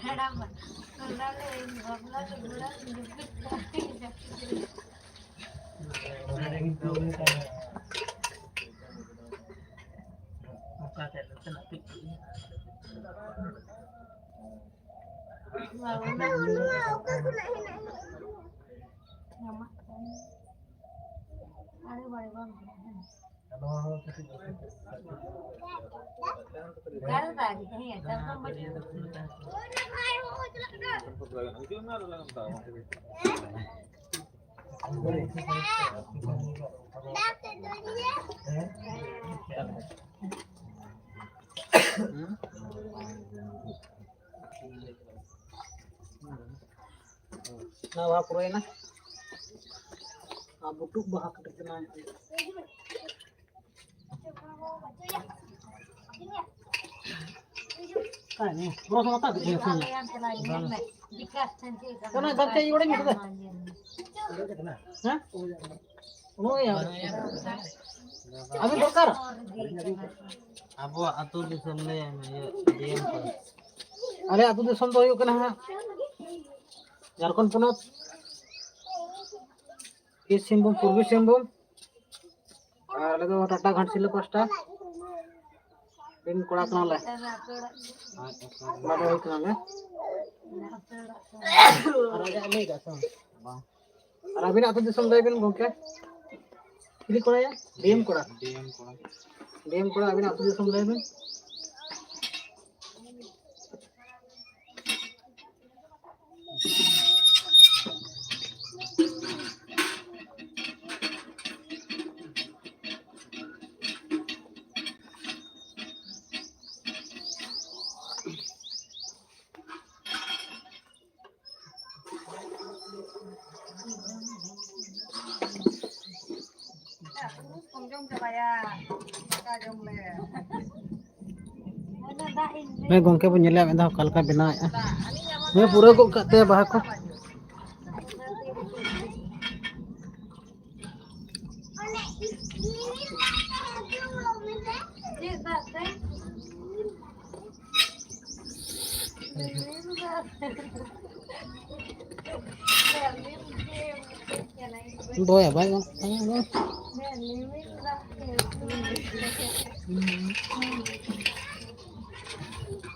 ᱦᱟᱲᱟᱢ, ᱚᱱᱟ ᱞᱟᱹᱭ ᱵᱟᱯᱞᱟ ᱫᱚ ᱜᱚᱲᱟ ᱨᱮ ᱡᱟᱹᱯᱤᱫ ᱠᱟᱜ ᱟᱭ, ᱡᱟᱹᱯᱤᱫ ᱨᱮ᱾ ᱵᱟᱵᱟ, ᱚᱱᱟ ᱚᱠᱟ ᱠᱷᱚᱱᱟᱜ ᱦᱮᱱᱟᱜ ᱤᱧ? ᱧᱟᱢᱚᱜ ᱠᱟᱱᱟ᱾ ᱟᱨᱮ ᱵᱟᱭ ᱵᱟᱝ ᱦᱮᱱᱟᱜᱼᱟ᱾ ᱚᱠᱟᱨᱮ ᱫᱟᱨᱮ? ᱦᱮᱸ, ᱥᱟᱨᱡᱚᱢ ᱵᱟᱹᱴᱤ᱾ ᱱᱚᱣᱟ ᱵᱟᱦᱟ ᱯᱩᱨᱟᱹᱭᱮᱱᱟ᱾ ᱟᱨ ᱵᱩᱴᱩᱵ ᱵᱟᱦᱟ ᱠᱟᱹᱴᱤᱡ ᱵᱮᱱᱟᱣ ᱧᱚᱜ ᱦᱩᱭᱩᱜᱼᱟ᱾ ᱚᱠᱟᱭ ᱱᱟ? ᱵᱚᱞᱚ ᱥᱚᱢᱚᱭ ᱚᱠᱟ ᱥᱮᱫ ᱠᱟᱱᱟ ᱥᱤᱧ? ᱚᱱᱟ ᱜᱟᱢᱪᱷᱟ ᱤᱭᱟᱹ ᱵᱟᱲᱟᱭ ᱢᱮ ᱛᱚᱵᱮ᱾ ᱦᱮᱸ? ᱱᱩᱭ ᱟᱨ ᱟᱹᱵᱤᱱ ᱫᱚᱨᱠᱟᱨ? ᱟᱵᱚᱣᱟᱜ ᱟᱹᱛᱩ ᱫᱤᱥᱚᱢ ᱞᱟᱹᱭ ᱢᱮ, ᱤᱭᱟᱹ, ᱰᱤ ᱮᱢ ᱠᱚ᱾ ᱟᱞᱮ ᱟᱹᱛᱩ ᱫᱤᱥᱚᱢ ᱫᱚ ᱦᱩᱭᱩᱜ ᱠᱟᱱᱟ ᱦᱟᱸᱜ ᱡᱷᱟᱲᱠᱷᱚᱸᱰ ᱯᱚᱱᱚᱛ, ᱯᱚᱥᱪᱤᱢ ᱥᱤᱝᱵᱷᱩᱢ, ᱯᱩᱨᱵᱤ ᱥᱤᱝᱵᱷᱩᱢ᱾ ᱟᱨ ᱟᱞᱮ ᱫᱚ ᱴᱟᱴᱟ ᱜᱷᱟᱴᱥᱤᱞᱟᱹ ᱯᱟᱥᱴᱟ ᱨᱮᱱ ᱠᱚᱲᱟ ᱠᱟᱱᱟᱞᱮ᱾ ᱠᱚᱲᱟ ᱫᱚ ᱦᱩᱭᱩᱜ ᱠᱟᱱᱟᱞᱮ᱾ ᱟᱨ ᱟᱡᱟᱜ ᱞᱟᱹᱭ ᱠᱟᱜ ᱥᱮ ᱵᱟᱝ? ᱟᱨ ᱟᱹᱵᱤᱱᱟᱜ ᱟᱹᱛᱩ ᱫᱤᱥᱚᱢ ᱞᱟᱹᱭ ᱵᱤᱱ ᱜᱚᱢᱠᱮ᱾ ᱪᱤᱞᱤ ᱠᱚᱲᱟᱭᱟ? ᱰᱤ ᱮᱢ ᱠᱚᱲᱟ᱾ ᱰᱤ ᱮᱢ ᱠᱚᱲᱟ᱾ ᱰᱤ ᱮᱢ ᱠᱚᱲᱟ, ᱟᱹᱵᱤᱱᱟᱜ ᱟᱹᱛᱩ ᱫᱤᱥᱚᱢ ᱞᱟᱹᱭ ᱵᱤᱱ᱾ ᱦᱮᱸ ᱜᱚᱝᱠᱮ ᱵᱚᱱ ᱧᱮᱞᱮᱭᱟ ᱢᱤᱫ ᱫᱷᱟᱣ ᱚᱠᱟ ᱞᱮᱠᱟᱭ ᱵᱮᱱᱟᱣᱮᱫᱼᱟ᱾ ᱦᱮᱸ, ᱯᱩᱨᱟᱹᱣ ᱜᱚᱫ ᱠᱟᱜ ᱛᱟᱭᱟ ᱵᱟᱦᱟ ᱠᱚ᱾ ᱫᱚᱦᱚᱭᱟ, ᱵᱟᱭ ᱜᱟᱱᱚᱜ ᱠᱟᱱᱟ ᱫᱚ᱾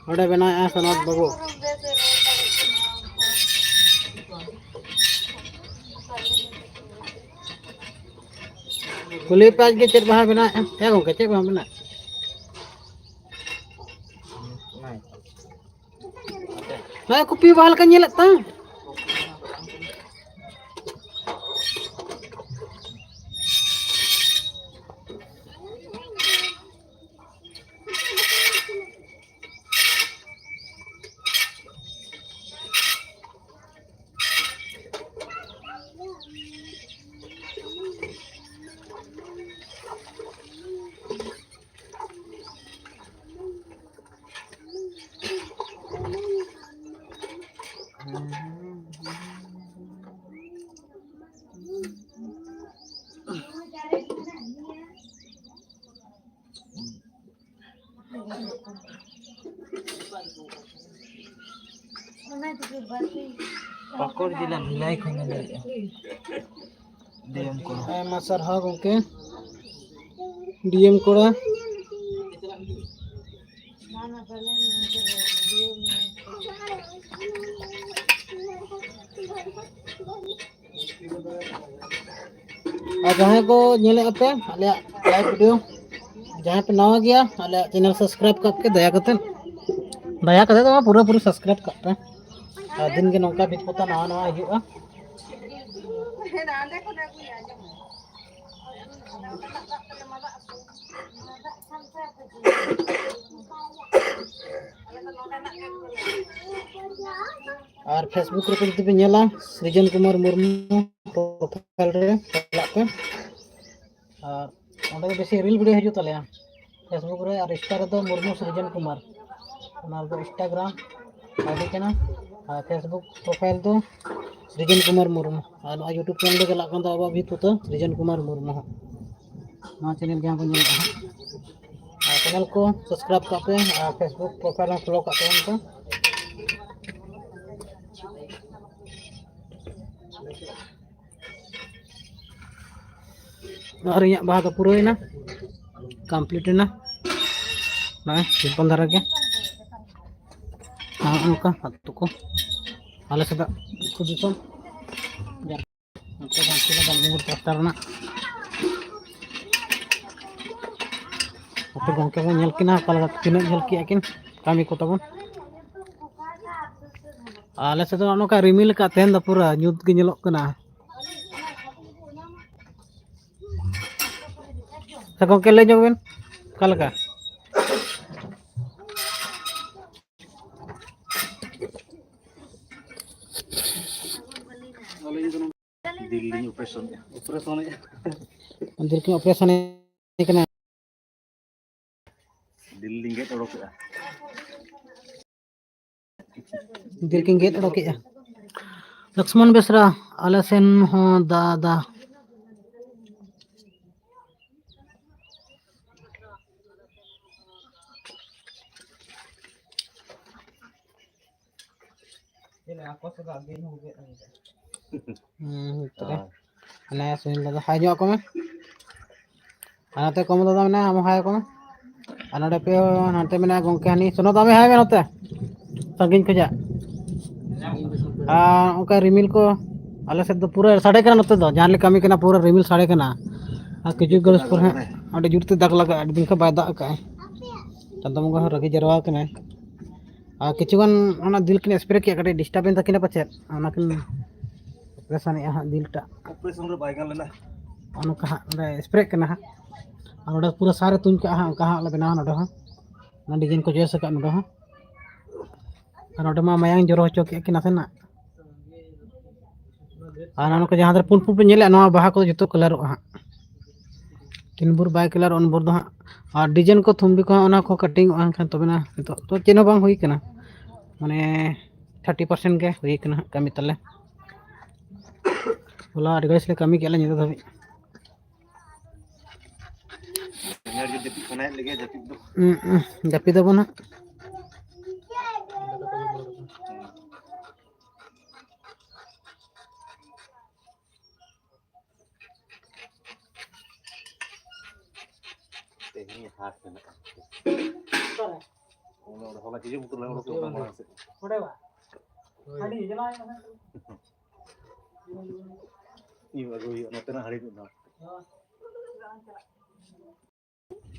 ᱚᱸᱰᱮ ᱵᱮᱱᱟᱣᱮᱫᱼᱟ ᱥᱚᱱᱚᱛ ᱵᱟᱹᱵᱩ᱾ ᱠᱩᱞᱤ ᱯᱮ ᱟᱡ ᱜᱮ ᱪᱮᱫ ᱵᱟᱦᱟ ᱵᱮᱱᱟᱣᱮᱫᱼᱟ? ᱦᱮᱸ ᱜᱚᱝᱠᱮ, ᱪᱮᱫ ᱵᱟᱦᱟ ᱵᱮᱱᱟᱣ? ᱱᱚᱜᱼᱚᱭ ᱠᱚᱯᱤ ᱵᱟᱦᱟ ᱞᱮᱠᱟ ᱧᱮᱞᱚᱜ ᱛᱟᱢ᱾ ᱯᱟᱠᱩᱲ ᱡᱮᱞᱟ ᱵᱷᱤᱞᱟᱭ ᱠᱷᱚᱱ ᱞᱮ ᱞᱟᱹᱭᱮᱫᱼᱟ᱾ ᱰᱤ ᱮᱢ ᱠᱚᱲᱟ᱾ ᱟᱭᱢᱟ ᱥᱟᱨᱦᱟᱣ ᱜᱚᱢᱠᱮ, ᱰᱤ ᱮᱢ ᱠᱚᱲᱟ᱾ ᱟᱨ ᱡᱟᱦᱟᱸᱭ ᱠᱚ ᱧᱮᱞᱮᱫᱼᱟ ᱯᱮ ᱟᱞᱮᱭᱟᱜ ᱞᱟᱭᱤᱵᱷ ᱵᱷᱤᱰᱤᱭᱳ, ᱡᱟᱦᱟᱸᱭ ᱯᱮ ᱱᱟᱣᱟ ᱜᱮᱭᱟ, ᱟᱞᱮᱭᱟᱜ ᱪᱮᱱᱮᱞ ᱥᱟᱵᱥᱠᱨᱟᱭᱤᱵᱽ ᱠᱟᱜ ᱯᱮ ᱫᱟᱭᱟ ᱠᱟᱛᱮ᱾ ᱫᱟᱭᱟ ᱠᱟᱛᱮ ᱫᱚ ᱵᱟᱝ, ᱯᱩᱨᱟᱹᱯᱩᱨᱤ ᱥᱟᱵᱥᱠᱨᱟᱭᱤᱵᱽ ᱠᱟᱜ ᱯᱮ᱾ ᱟᱨ ᱫᱤᱱ ᱜᱮ ᱱᱚᱝᱠᱟ ᱵᱷᱤᱰᱤᱭᱳ ᱠᱚ ᱱᱟᱣᱟ ᱱᱟᱣᱟ ᱦᱤᱡᱩᱜᱼᱟ᱾ ᱟᱨ Facebook ᱨᱮ ᱡᱩᱫᱤ ᱯᱮ ᱧᱮᱞᱟ, ᱥᱨᱤᱡᱚᱱ ᱠᱩᱢᱟᱨ ᱢᱩᱨᱢᱩ ᱯᱨᱚᱯᱷᱟᱭᱤᱞ ᱨᱮ ᱪᱟᱞᱟᱜ ᱯᱮ᱾ ᱟᱨ ᱚᱸᱰᱮ ᱫᱚ ᱵᱮᱥᱤ ᱨᱤᱞ ᱵᱷᱤᱰᱤᱭᱳ ᱦᱤᱡᱩᱜ ᱛᱟᱞᱮᱭᱟ᱾ Facebook ᱨᱮ, ᱟᱨ Insta ᱨᱮᱫᱚ ᱢᱩᱨᱢᱩ ᱥᱨᱤᱡᱚᱱ ᱠᱩᱢᱟᱨ᱾ ᱚᱱᱟ ᱨᱮᱫᱚ Instagram ID ᱠᱟᱱᱟ, ᱟᱨ Facebook profile ᱫᱚ ᱥᱨᱤᱡᱚᱱ ᱠᱩᱢᱟᱨ ᱢᱩᱨᱢᱩ᱾ ᱟᱨ ᱱᱚᱣᱟ YouTube channel ᱫᱚ ᱪᱟᱞᱟᱜ ᱠᱟᱱ ᱫᱚ ᱟᱵᱚᱣᱟᱜ ᱵᱷᱤᱛ ᱩᱛᱟᱹᱨ ᱥᱨᱤᱡᱚᱱ ᱠᱩᱢᱟᱨ ᱢᱩᱨᱢᱩ ᱦᱟᱸᱜ᱾ ᱱᱚᱣᱟ channel ᱜᱮ ᱦᱟᱸᱜ ᱵᱚᱱ ᱧᱮᱞᱮᱫᱼᱟ ᱦᱟᱸᱜ᱾ ᱟᱨ channel ᱠᱚ subscribe ᱠᱟᱜ ᱯᱮ, ᱟᱨ Facebook profile ᱦᱚᱸ follow ᱠᱟᱜ ᱛᱟᱵᱚᱱ ᱯᱮ᱾ ᱟᱨ ᱤᱧᱟᱹᱜ ᱵᱟᱦᱟ ᱫᱚ ᱯᱩᱨᱟᱹᱣᱮᱱᱟ, complete ᱮᱱᱟ᱾ ᱱᱚᱜᱼᱚᱭ simple ᱫᱷᱟᱨᱟ ᱜᱮ᱾ ᱟᱨ ᱱᱚᱜᱼᱚ ᱱᱚᱝᱠᱟ ᱟᱹᱛᱩ ᱠᱚ, ᱟᱞᱮ ᱥᱮᱫᱟᱜ ᱟᱹᱛᱩ ᱫᱤᱥᱚᱢ᱾ ᱱᱚᱛᱮ ᱜᱚᱢᱠᱮ ᱫᱚ ᱫᱟᱞᱜᱩᱢᱵᱩᱨ ᱯᱟᱥᱴᱟ ᱨᱮᱱᱟᱜ᱾ ᱱᱚᱛᱮ ᱜᱚᱢᱠᱮ ᱵᱚᱱ ᱧᱮᱞ ᱠᱤᱱᱟ ᱚᱠᱟ ᱞᱮᱠᱟ ᱛᱤᱱᱟᱹᱜ ᱡᱷᱟᱹᱞ ᱠᱮᱜᱼᱟ ᱠᱤᱱ ᱠᱟᱹᱢᱤ ᱠᱚ ᱛᱟᱵᱚᱱ᱾ ᱟᱞᱮ ᱥᱮᱫ ᱫᱚ ᱱᱚᱜᱼᱚ ᱱᱚᱝᱠᱟ ᱨᱤᱢᱤᱞ ᱟᱠᱟᱫ, ᱛᱮᱦᱮᱧ ᱫᱚ ᱯᱩᱨᱟᱹ ᱧᱩᱛ ᱜᱮ ᱧᱮᱞᱚᱜ ᱠᱟᱱᱟ᱾ ᱟᱪᱪᱷᱟ ᱜᱚᱢᱠᱮ, ᱞᱟᱹᱭ ᱧᱚᱜ ᱵᱮᱱ ᱚᱠᱟ ᱞᱮᱠᱟ? ᱫᱤᱞ ᱞᱤᱧ ᱚᱯᱟᱨᱮᱥᱚᱱ, ᱚᱯᱟᱨᱮᱥᱚᱱᱮᱫᱼᱟ᱾ ᱫᱤᱞ ᱠᱤᱱ ᱚᱯᱟᱨᱮᱥᱚᱱ ᱠᱟᱱᱟ᱾ ᱫᱤᱞ ᱞᱤᱧ ᱜᱮᱫ ᱚᱰᱚᱠᱮᱫᱼᱟ᱾ ᱫᱤᱞ ᱠᱤᱱ ᱜᱮᱫ ᱚᱰᱚᱠᱮᱫᱼᱟ᱾ ᱞᱚᱠᱥᱢᱚᱱ ᱵᱮᱥᱨᱟ, ᱟᱞᱮ ᱥᱮᱱ ᱦᱚᱸ ᱫᱟᱫᱟ᱾ ᱦᱩᱸ, ᱛᱚᱵᱮ᱾ ᱦᱮᱸ᱾ ᱦᱟᱱᱮ ᱥᱩᱱᱤᱞ ᱫᱟᱫᱟ, ᱦᱟᱭ ᱧᱚᱜ ᱟᱠᱚ ᱢᱮ᱾ ᱟᱨ ᱱᱚᱛᱮ ᱠᱚᱢᱚᱞ ᱫᱟᱫᱟ ᱢᱮᱱᱟᱭᱟ, ᱟᱢ ᱦᱚᱸ ᱦᱟᱭ ᱟᱠᱚ ᱢᱮ᱾ ᱟᱨ ᱱᱚᱰᱮ ᱯᱮ, ᱱᱚᱛᱮ ᱢᱮᱱᱟᱭᱟ ᱜᱚᱝᱠᱮ, ᱦᱟᱹᱱᱤ ᱥᱚᱱᱚ ᱫᱚ ᱟᱢ ᱦᱟᱭ ᱢᱮ ᱱᱚᱛᱮ, ᱥᱟᱺᱜᱤᱧ ᱠᱷᱚᱱᱟᱜ᱾ ᱟᱨ ᱚᱱᱠᱟ ᱨᱤᱢᱤᱞ ᱠᱚ ᱟᱞᱮ ᱥᱮᱫ ᱫᱚ ᱯᱩᱨᱟᱹ ᱥᱟᱰᱮ ᱠᱟᱱᱟ, ᱱᱚᱛᱮ ᱫᱚ ᱡᱟᱦᱟᱸ ᱞᱮᱠᱟ ᱠᱟᱹᱢᱤ ᱠᱟᱱᱟ, ᱯᱩᱨᱟᱹ ᱨᱤᱢᱤᱞ ᱥᱟᱰᱮ ᱠᱟᱱᱟ᱾ ᱟᱨ ᱠᱤᱪᱷᱩ ᱜᱷᱟᱹᱲᱤᱡ ᱯᱚᱨ ᱦᱟᱸᱜ ᱟᱹᱰᱤ ᱡᱳᱨ ᱛᱮ ᱫᱟᱜᱽ ᱞᱟᱜᱟᱜᱼᱟ, ᱟᱹᱰᱤ ᱫᱤᱱ ᱠᱷᱚᱱ ᱵᱟᱭ ᱫᱟᱜ ᱟᱠᱟᱫᱼᱟᱭ᱾ ᱪᱟᱸᱫᱚ ᱵᱚᱸᱜᱟ ᱦᱚᱸ ᱨᱟᱹᱜᱤ ᱡᱟᱨᱣᱟ ᱟᱠᱟᱱᱟᱭ᱾ ᱟᱨ ᱠᱤᱪᱷᱩ ᱜᱟᱱ ᱚᱱᱟ ᱫᱤᱞ ᱠᱤᱱ ᱥᱯᱨᱮ ᱠᱮᱜᱼᱟ, ᱠᱟᱹᱴᱤᱡ ᱰᱤᱥᱴᱟᱵ ᱮᱱ ᱛᱟᱹᱠᱤᱱᱟ ᱯᱟᱪᱮᱫ, ᱚᱱᱟ ᱠᱤᱱ ᱚᱯᱟᱨᱮᱥᱚᱱᱮᱜᱼᱟ ᱦᱟᱸᱜ ᱫᱤᱞ ᱴᱟᱜ᱾ ᱚᱯᱟᱨᱮᱥᱚᱱ ᱨᱮ ᱵᱟᱭ ᱜᱟᱱ ᱞᱮᱱᱟ᱾ ᱚᱱᱠᱟ ᱦᱟᱸᱜ ᱚᱸᱰᱮ ᱥᱯᱨᱮᱜ ᱠᱟᱱᱟ ᱦᱟᱸᱜ, ᱟᱨ ᱚᱸᱰᱮ ᱯᱩᱨᱟᱹ ᱥᱟᱨᱮ ᱛᱩᱧ ᱠᱟᱜᱼᱟ ᱦᱟᱸᱜ, ᱚᱱᱠᱟ ᱦᱟᱸᱜ ᱞᱮ ᱵᱮᱱᱟᱣᱟ ᱱᱚᱰᱮ ᱦᱚᱸ᱾ ᱚᱱᱟ ᱰᱤᱡᱟᱭᱤᱱ ᱠᱚ ᱪᱚᱭᱮᱥ ᱟᱠᱟᱫ ᱱᱚᱰᱮ ᱦᱚᱸ᱾ ᱟᱨ ᱱᱚᱰᱮ ᱢᱟ ᱢᱟᱭᱟᱝ ᱡᱚᱨᱚ ᱦᱚᱪᱚ ᱠᱮᱫ ᱠᱤᱱ ᱱᱟᱥᱮᱱᱟᱜ᱾ ᱟᱨ ᱱᱚᱣᱟ ᱠᱚ ᱡᱟᱦᱟᱸ ᱫᱷᱟᱨᱮ ᱯᱩᱸᱰ ᱯᱩᱸᱰ ᱯᱮ ᱧᱮᱞᱮᱫᱼᱟ, ᱱᱚᱣᱟ ᱵᱟᱦᱟ ᱠᱚᱫᱚ ᱡᱚᱛᱚ ᱠᱟᱞᱟᱨᱚᱜᱼᱟ ᱦᱟᱸᱜ᱾ ᱤᱱᱵᱳᱨ ᱵᱟᱭ ᱠᱟᱞᱟᱨ ᱚᱱᱵᱳᱨ ᱫᱚ ᱦᱟᱸᱜ, ᱟᱨ ᱰᱤᱡᱟᱭᱤᱱ ᱠᱚ ᱛᱷᱩᱢᱵᱤ ᱠᱚᱦᱚᱸ ᱚᱱᱟ ᱠᱚ ᱠᱟᱴᱤᱝ ᱚᱜᱼᱟ᱾ ᱮᱱᱠᱷᱟᱱ ᱛᱚᱵᱮᱱᱟ ᱱᱤᱛᱚᱜ ᱫᱚ ᱪᱮᱫ ᱦᱚᱸ ᱵᱟᱝ ᱦᱩᱭ ᱠᱟᱱᱟ, ᱢᱟᱱᱮ ᱛᱷᱟᱨᱴᱤ ᱯᱟᱨᱥᱮᱱᱴ ᱜᱮ ᱦᱩᱭ ᱠᱟᱱᱟ ᱦᱟᱸᱜ ᱠᱟᱹᱢᱤ ᱛᱟᱞᱮ᱾ ᱦᱚᱞᱟ ᱟᱹᱰᱤ ᱜᱷᱟᱹᱲᱤᱡ ᱞᱮ ᱠᱟᱹᱢᱤ ᱠᱮᱫᱼᱟ ᱞᱮ ᱧᱤᱫᱟᱹ ᱫᱷᱟᱹᱵᱤᱡ᱾ ᱡᱟᱹᱯᱤᱫ ᱥᱟᱱᱟᱭᱮᱫ ᱞᱮᱜᱮ, ᱡᱟᱹᱯᱤᱫ ᱫᱚ᱾ ᱩᱸ, ᱩᱸ, ᱡᱟᱹᱯᱤᱫ ᱟᱵᱚᱱ ᱦᱟᱸᱜ᱾ ᱛᱮᱦᱮᱧ ᱦᱟᱴ ᱢᱮᱱᱟᱜᱼᱟ᱾ ᱚᱱᱟ ᱚᱸᱰᱮ ᱦᱚᱞᱟ ᱠᱤᱪᱷᱩ ᱵᱚᱛᱚᱞ ᱞᱮ ᱚᱰᱚᱠ ᱞᱮᱫᱟ ᱢᱟᱲᱟᱝ ᱥᱮᱫ᱾ ᱚᱸᱰᱮ ᱵᱟ? ᱦᱳᱭ᱾ ᱦᱟᱺᱰᱤ ᱪᱟᱞᱟᱣ ᱮᱱᱟ᱾ ᱤᱧ ᱟᱹᱜᱩ ᱦᱩᱭᱩᱜᱼᱟ ᱱᱚᱛᱮᱱᱟᱜ ᱦᱟᱺᱰᱤ ᱢᱤᱫ ᱫᱷᱟᱣ᱾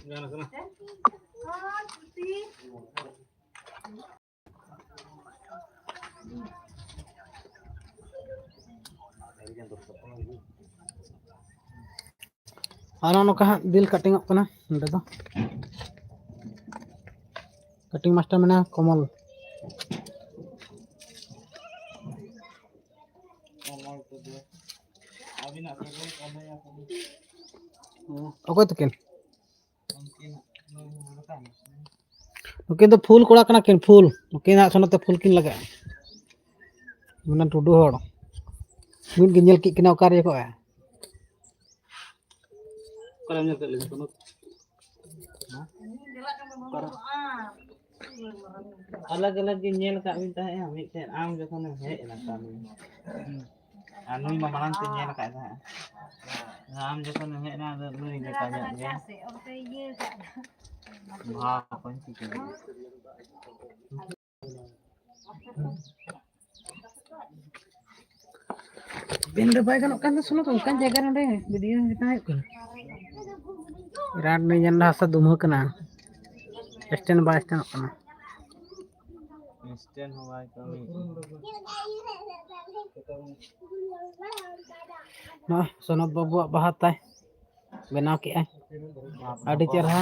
ᱜᱟᱱ ᱠᱟᱱᱟ᱾ ᱟᱨ ᱱᱚᱜᱼᱚ ᱱᱚᱝᱠᱟ ᱦᱟᱸᱜ ᱫᱤᱞ ᱠᱟᱴᱤᱝ ᱚᱜ ᱠᱟᱱᱟ ᱱᱚᱸᱰᱮ ᱫᱚ᱾ ᱠᱟᱴᱤᱝ ᱢᱟᱥᱴᱟᱨ ᱢᱮᱱᱟᱭᱟ ᱠᱚᱢᱚᱞ᱾ ᱚᱠᱚᱭ ᱛᱟᱹᱠᱤᱱ? ᱱᱩᱠᱤᱱ ᱫᱚ ᱯᱷᱩᱞ ᱠᱚᱲᱟ ᱠᱟᱱᱟ ᱠᱤᱱ, ᱯᱷᱩᱞ᱾ ᱱᱩᱠᱤᱱᱟᱜ ᱥᱚᱱᱚᱛ ᱛᱮ ᱯᱷᱩᱞ ᱠᱤᱱ ᱞᱟᱜᱟᱜᱼᱟ᱾ ᱢᱟᱱᱮ ᱴᱩᱰᱩ ᱦᱚᱲ᱾ ᱢᱤᱫ ᱜᱮ ᱧᱮᱞ ᱠᱮᱫ ᱠᱤᱱᱟ ᱚᱠᱟᱨᱮ ᱠᱚᱜᱼᱟ᱾ ᱚᱠᱟᱨᱮᱢ ᱧᱮᱞ ᱠᱮᱫ ᱞᱤᱧᱟ ᱥᱚᱱᱚᱛ? ᱚᱠᱟᱨᱮ? ᱟᱞᱟᱜᱽ ᱟᱞᱟᱜᱽ ᱜᱮ ᱧᱮᱞ ᱠᱟᱜ ᱵᱤᱱ ᱛᱟᱦᱮᱸᱜᱼᱟ, ᱢᱤᱫᱴᱮᱱ ᱟᱢ ᱡᱚᱠᱷᱚᱱᱮᱢ ᱦᱮᱡ ᱮᱱᱟ ᱠᱟᱹᱢᱤ᱾ ᱟᱨ ᱱᱩᱭ ᱢᱟ ᱢᱟᱲᱟᱝ ᱛᱮ ᱧᱮᱞ ᱟᱠᱟᱫ ᱛᱟᱦᱮᱸᱜᱼᱟ᱾ ᱟᱢ ᱡᱚᱠᱷᱚᱱᱮᱢ ᱦᱮᱡ ᱮᱱᱟ, ᱟᱫᱚ ᱱᱩᱭ ᱞᱮᱠᱟ ᱧᱚᱜ ᱜᱮ᱾ ᱵᱷᱟᱣ ᱠᱚᱧ ᱪᱤᱠᱟᱹ ᱠᱮᱫᱟ᱾ ᱯᱮᱱ ᱫᱚ ᱵᱟᱭ ᱜᱟᱱᱚᱜ ᱠᱟᱱ ᱫᱚ ᱥᱩᱱᱩ, ᱚᱱᱠᱟᱱ ᱡᱟᱭᱜᱟ ᱨᱮ ᱱᱚᱰᱮ ᱵᱷᱤᱰᱤᱭᱳ ᱵᱮᱱᱟᱣ ᱦᱩᱭᱩᱜ ᱠᱟᱱᱟ᱾ ᱨᱟᱱ ᱱᱤᱭᱟᱹ ᱦᱟᱥᱟ ᱫᱩᱢᱦᱟᱹ ᱠᱟᱱᱟ, ᱥᱴᱮᱱ ᱵᱟᱭ ᱥᱴᱮᱱᱚᱜ ᱠᱟᱱᱟ᱾ ᱥᱴᱮᱱ ᱦᱚᱸ ᱵᱟᱭ ᱠᱟᱹᱢᱤ᱾ ᱱᱚᱜᱼᱚᱭ ᱥᱚᱱᱚᱛ ᱵᱟᱹᱵᱩᱣᱟᱜ ᱵᱟᱦᱟ ᱛᱟᱭ ᱵᱮᱱᱟᱣ ᱠᱮᱜᱼᱟᱭ, ᱟᱹᱰᱤ ᱪᱮᱨᱦᱟ᱾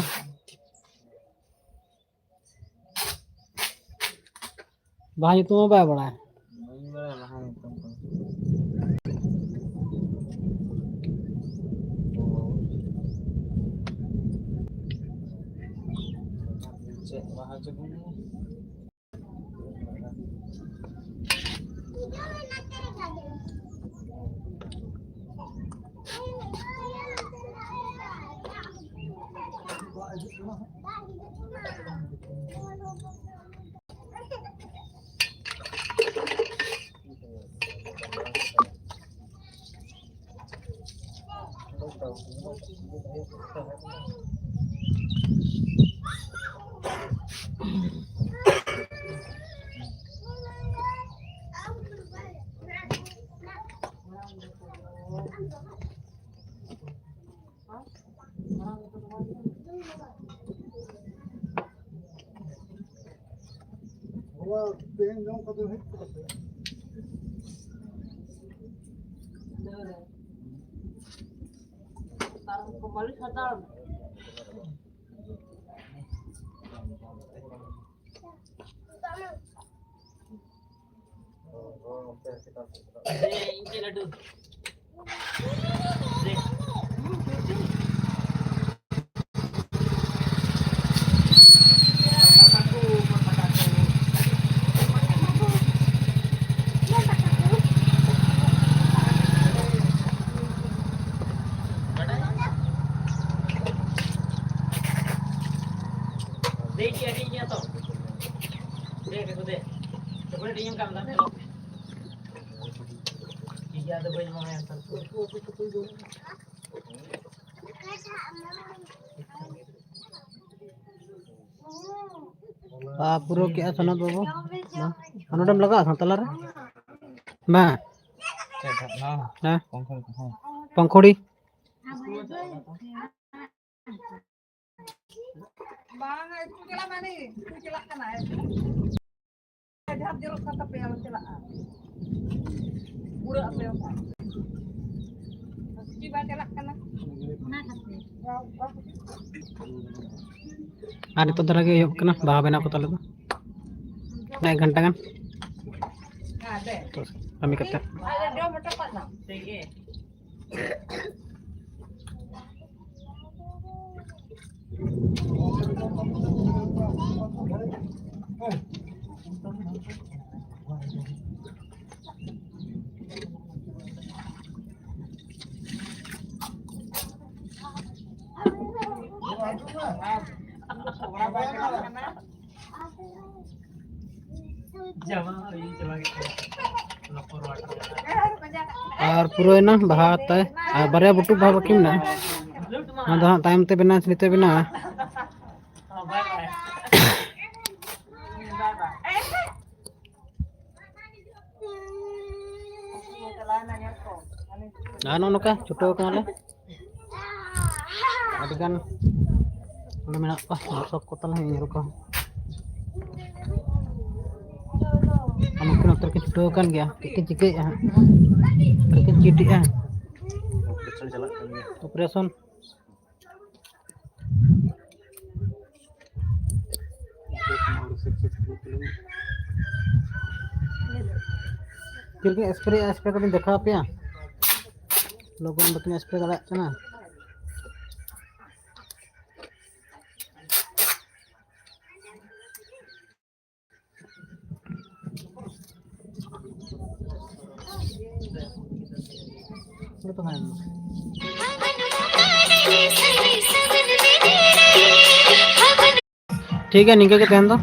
ᱵᱟᱦᱟ ᱧᱩᱛᱩᱢ ᱦᱚᱸ ᱵᱟᱭ ᱵᱟᱲᱟᱭᱟ᱾ ᱵᱟᱹᱧ ᱵᱟᱲᱟᱭᱟ ᱵᱟᱦᱟ ᱧᱩᱛᱩᱢ ᱠᱚ᱾ ᱫᱮ, ᱪᱮᱫ ᱟᱹᱰᱤ ᱜᱮᱭᱟ ᱛᱚ? ᱫᱮ, ᱫᱮ, ᱫᱮ᱾ ᱪᱚᱠᱞᱮᱴ ᱤᱧ ᱮᱢ ᱠᱟᱜ ᱢᱮ, ᱫᱮ᱾ ᱴᱷᱤᱠ ᱜᱮᱭᱟ, ᱟᱫᱚ ᱵᱟᱹᱧ ᱮᱢᱟᱢᱟ ᱮᱱᱠᱷᱟᱱ᱾ ᱵᱟ, ᱯᱩᱨᱟᱹᱣ ᱠᱮᱜᱼᱟ ᱥᱚᱱᱚᱛ ᱵᱟᱹᱵᱩ᱾ ᱵᱟ, ᱟᱨ ᱱᱚᱰᱮᱢ ᱞᱟᱜᱟᱣᱟ ᱥᱟᱶᱛᱟ ᱨᱮ? ᱵᱟ᱾ ᱪᱮᱫ ᱱᱚᱣᱟ? ᱦᱮᱸ᱾ ᱯᱚᱝᱠᱷᱩᱲᱤ ᱠᱚ, ᱦᱮᱸ᱾ ᱯᱚᱝᱠᱷᱩᱲᱤ᱾ ᱵᱟᱝ, ᱤᱛᱩ ᱪᱟᱞᱟᱜ ᱢᱟᱱᱮ, ᱤᱛᱩ ᱪᱟᱞᱟᱜ ᱠᱟᱱᱟ᱾ ᱡᱟᱦᱟᱸ ᱡᱚᱨᱚᱜ ᱠᱟᱱ ᱛᱟᱯᱮᱭᱟ, ᱪᱟᱞᱟᱜᱼᱟ᱾ ᱵᱩᱲᱟᱹᱜ ᱟᱯᱮ ᱚᱱᱠᱟ᱾ ᱪᱮᱫ ᱵᱟᱝ ᱪᱟᱞᱟᱜ ᱠᱟᱱᱟ? ᱚᱱᱟ ᱠᱷᱟᱹᱛᱤᱨ᱾ ᱟᱨ ᱱᱤᱛᱚᱜ ᱫᱷᱟᱨᱟ ᱜᱮ ᱮᱦᱚᱵ ᱠᱟᱱᱟ ᱵᱟᱦᱟ ᱵᱮᱱᱟᱣ ᱠᱚ ᱛᱟᱞᱮ ᱫᱚ᱾ ᱮᱠ ᱜᱷᱚᱱᱴᱟ ᱜᱟᱱ᱾ ᱦᱮᱸ, ᱫᱮ᱾ ᱛᱚ, ᱠᱟᱹᱢᱤ ᱠᱟᱛᱮ᱾ ᱟᱨ ᱡᱚᱢ ᱦᱚᱴᱚ ᱠᱟᱜ ᱱᱟ᱾ ᱴᱷᱤᱠ ᱜᱮ᱾ ᱟᱨ ᱯᱩᱨᱟᱹᱣᱮᱱᱟ ᱵᱟᱦᱟ ᱛᱟᱭ, ᱟᱨ ᱵᱟᱨᱭᱟ ᱵᱩᱴᱩᱵ ᱵᱟᱦᱟ ᱵᱟᱹᱠᱤ ᱢᱮᱱᱟᱜᱼᱟ᱾ ᱚᱱᱟ ᱫᱚ ᱦᱟᱸᱜ ᱛᱟᱭᱚᱢ ᱛᱮ ᱵᱮᱱᱟᱣ, ᱱᱤᱛᱚᱜ ᱵᱮᱱᱟᱣᱟ᱾ ᱟᱨ ᱱᱚᱜᱼᱚ ᱱᱚᱝᱠᱟ ᱪᱷᱩᱴᱟᱹᱣ ᱠᱟᱱᱟᱞᱮ᱾ ᱟᱹᱰᱤᱜᱟᱱ ᱱᱚᱰᱮ ᱢᱮᱱᱟᱜ ᱠᱚᱣᱟ ᱫᱚᱨᱥᱚᱠ ᱠᱚ ᱛᱟᱞᱮ, ᱧᱮᱧᱮᱞ ᱠᱚ᱾ ᱟᱨ ᱱᱩᱠᱤᱱ ᱱᱚᱛᱮ ᱨᱮᱠᱤᱱ ᱪᱷᱩᱴᱟᱹᱣ ᱟᱠᱟᱱ ᱜᱮᱭᱟ, ᱪᱮᱫ ᱠᱤᱱ ᱪᱤᱠᱟᱹᱭᱮᱫᱼᱟ ᱦᱟᱸᱜ? ᱪᱮᱫ ᱠᱤᱱ ᱪᱤᱴᱮᱜᱼᱟ? ᱚᱯᱟᱨᱮᱥᱚᱱ ᱪᱟᱞᱟᱜ ᱠᱟᱱ ᱜᱮᱭᱟ᱾ ᱚᱯᱟᱨᱮᱥᱚᱱ᱾ ᱪᱮᱫ ᱞᱮᱠᱟ ᱥᱯᱨᱮ, ᱥᱯᱨᱮ ᱠᱟᱛᱮᱧ ᱫᱮᱠᱷᱟᱣ ᱟᱯᱮᱭᱟ, ᱞᱚᱜᱚᱱ ᱵᱟᱹᱠᱤᱱ ᱥᱯᱨᱮ ᱫᱟᱲᱮᱭᱟᱜ ᱠᱟᱱᱟ᱾ ᱴᱷᱤᱠ ᱜᱮᱭᱟ, ᱱᱤᱝᱠᱟᱹ ᱜᱮ ᱛᱟᱦᱮᱱ ᱫᱚ᱾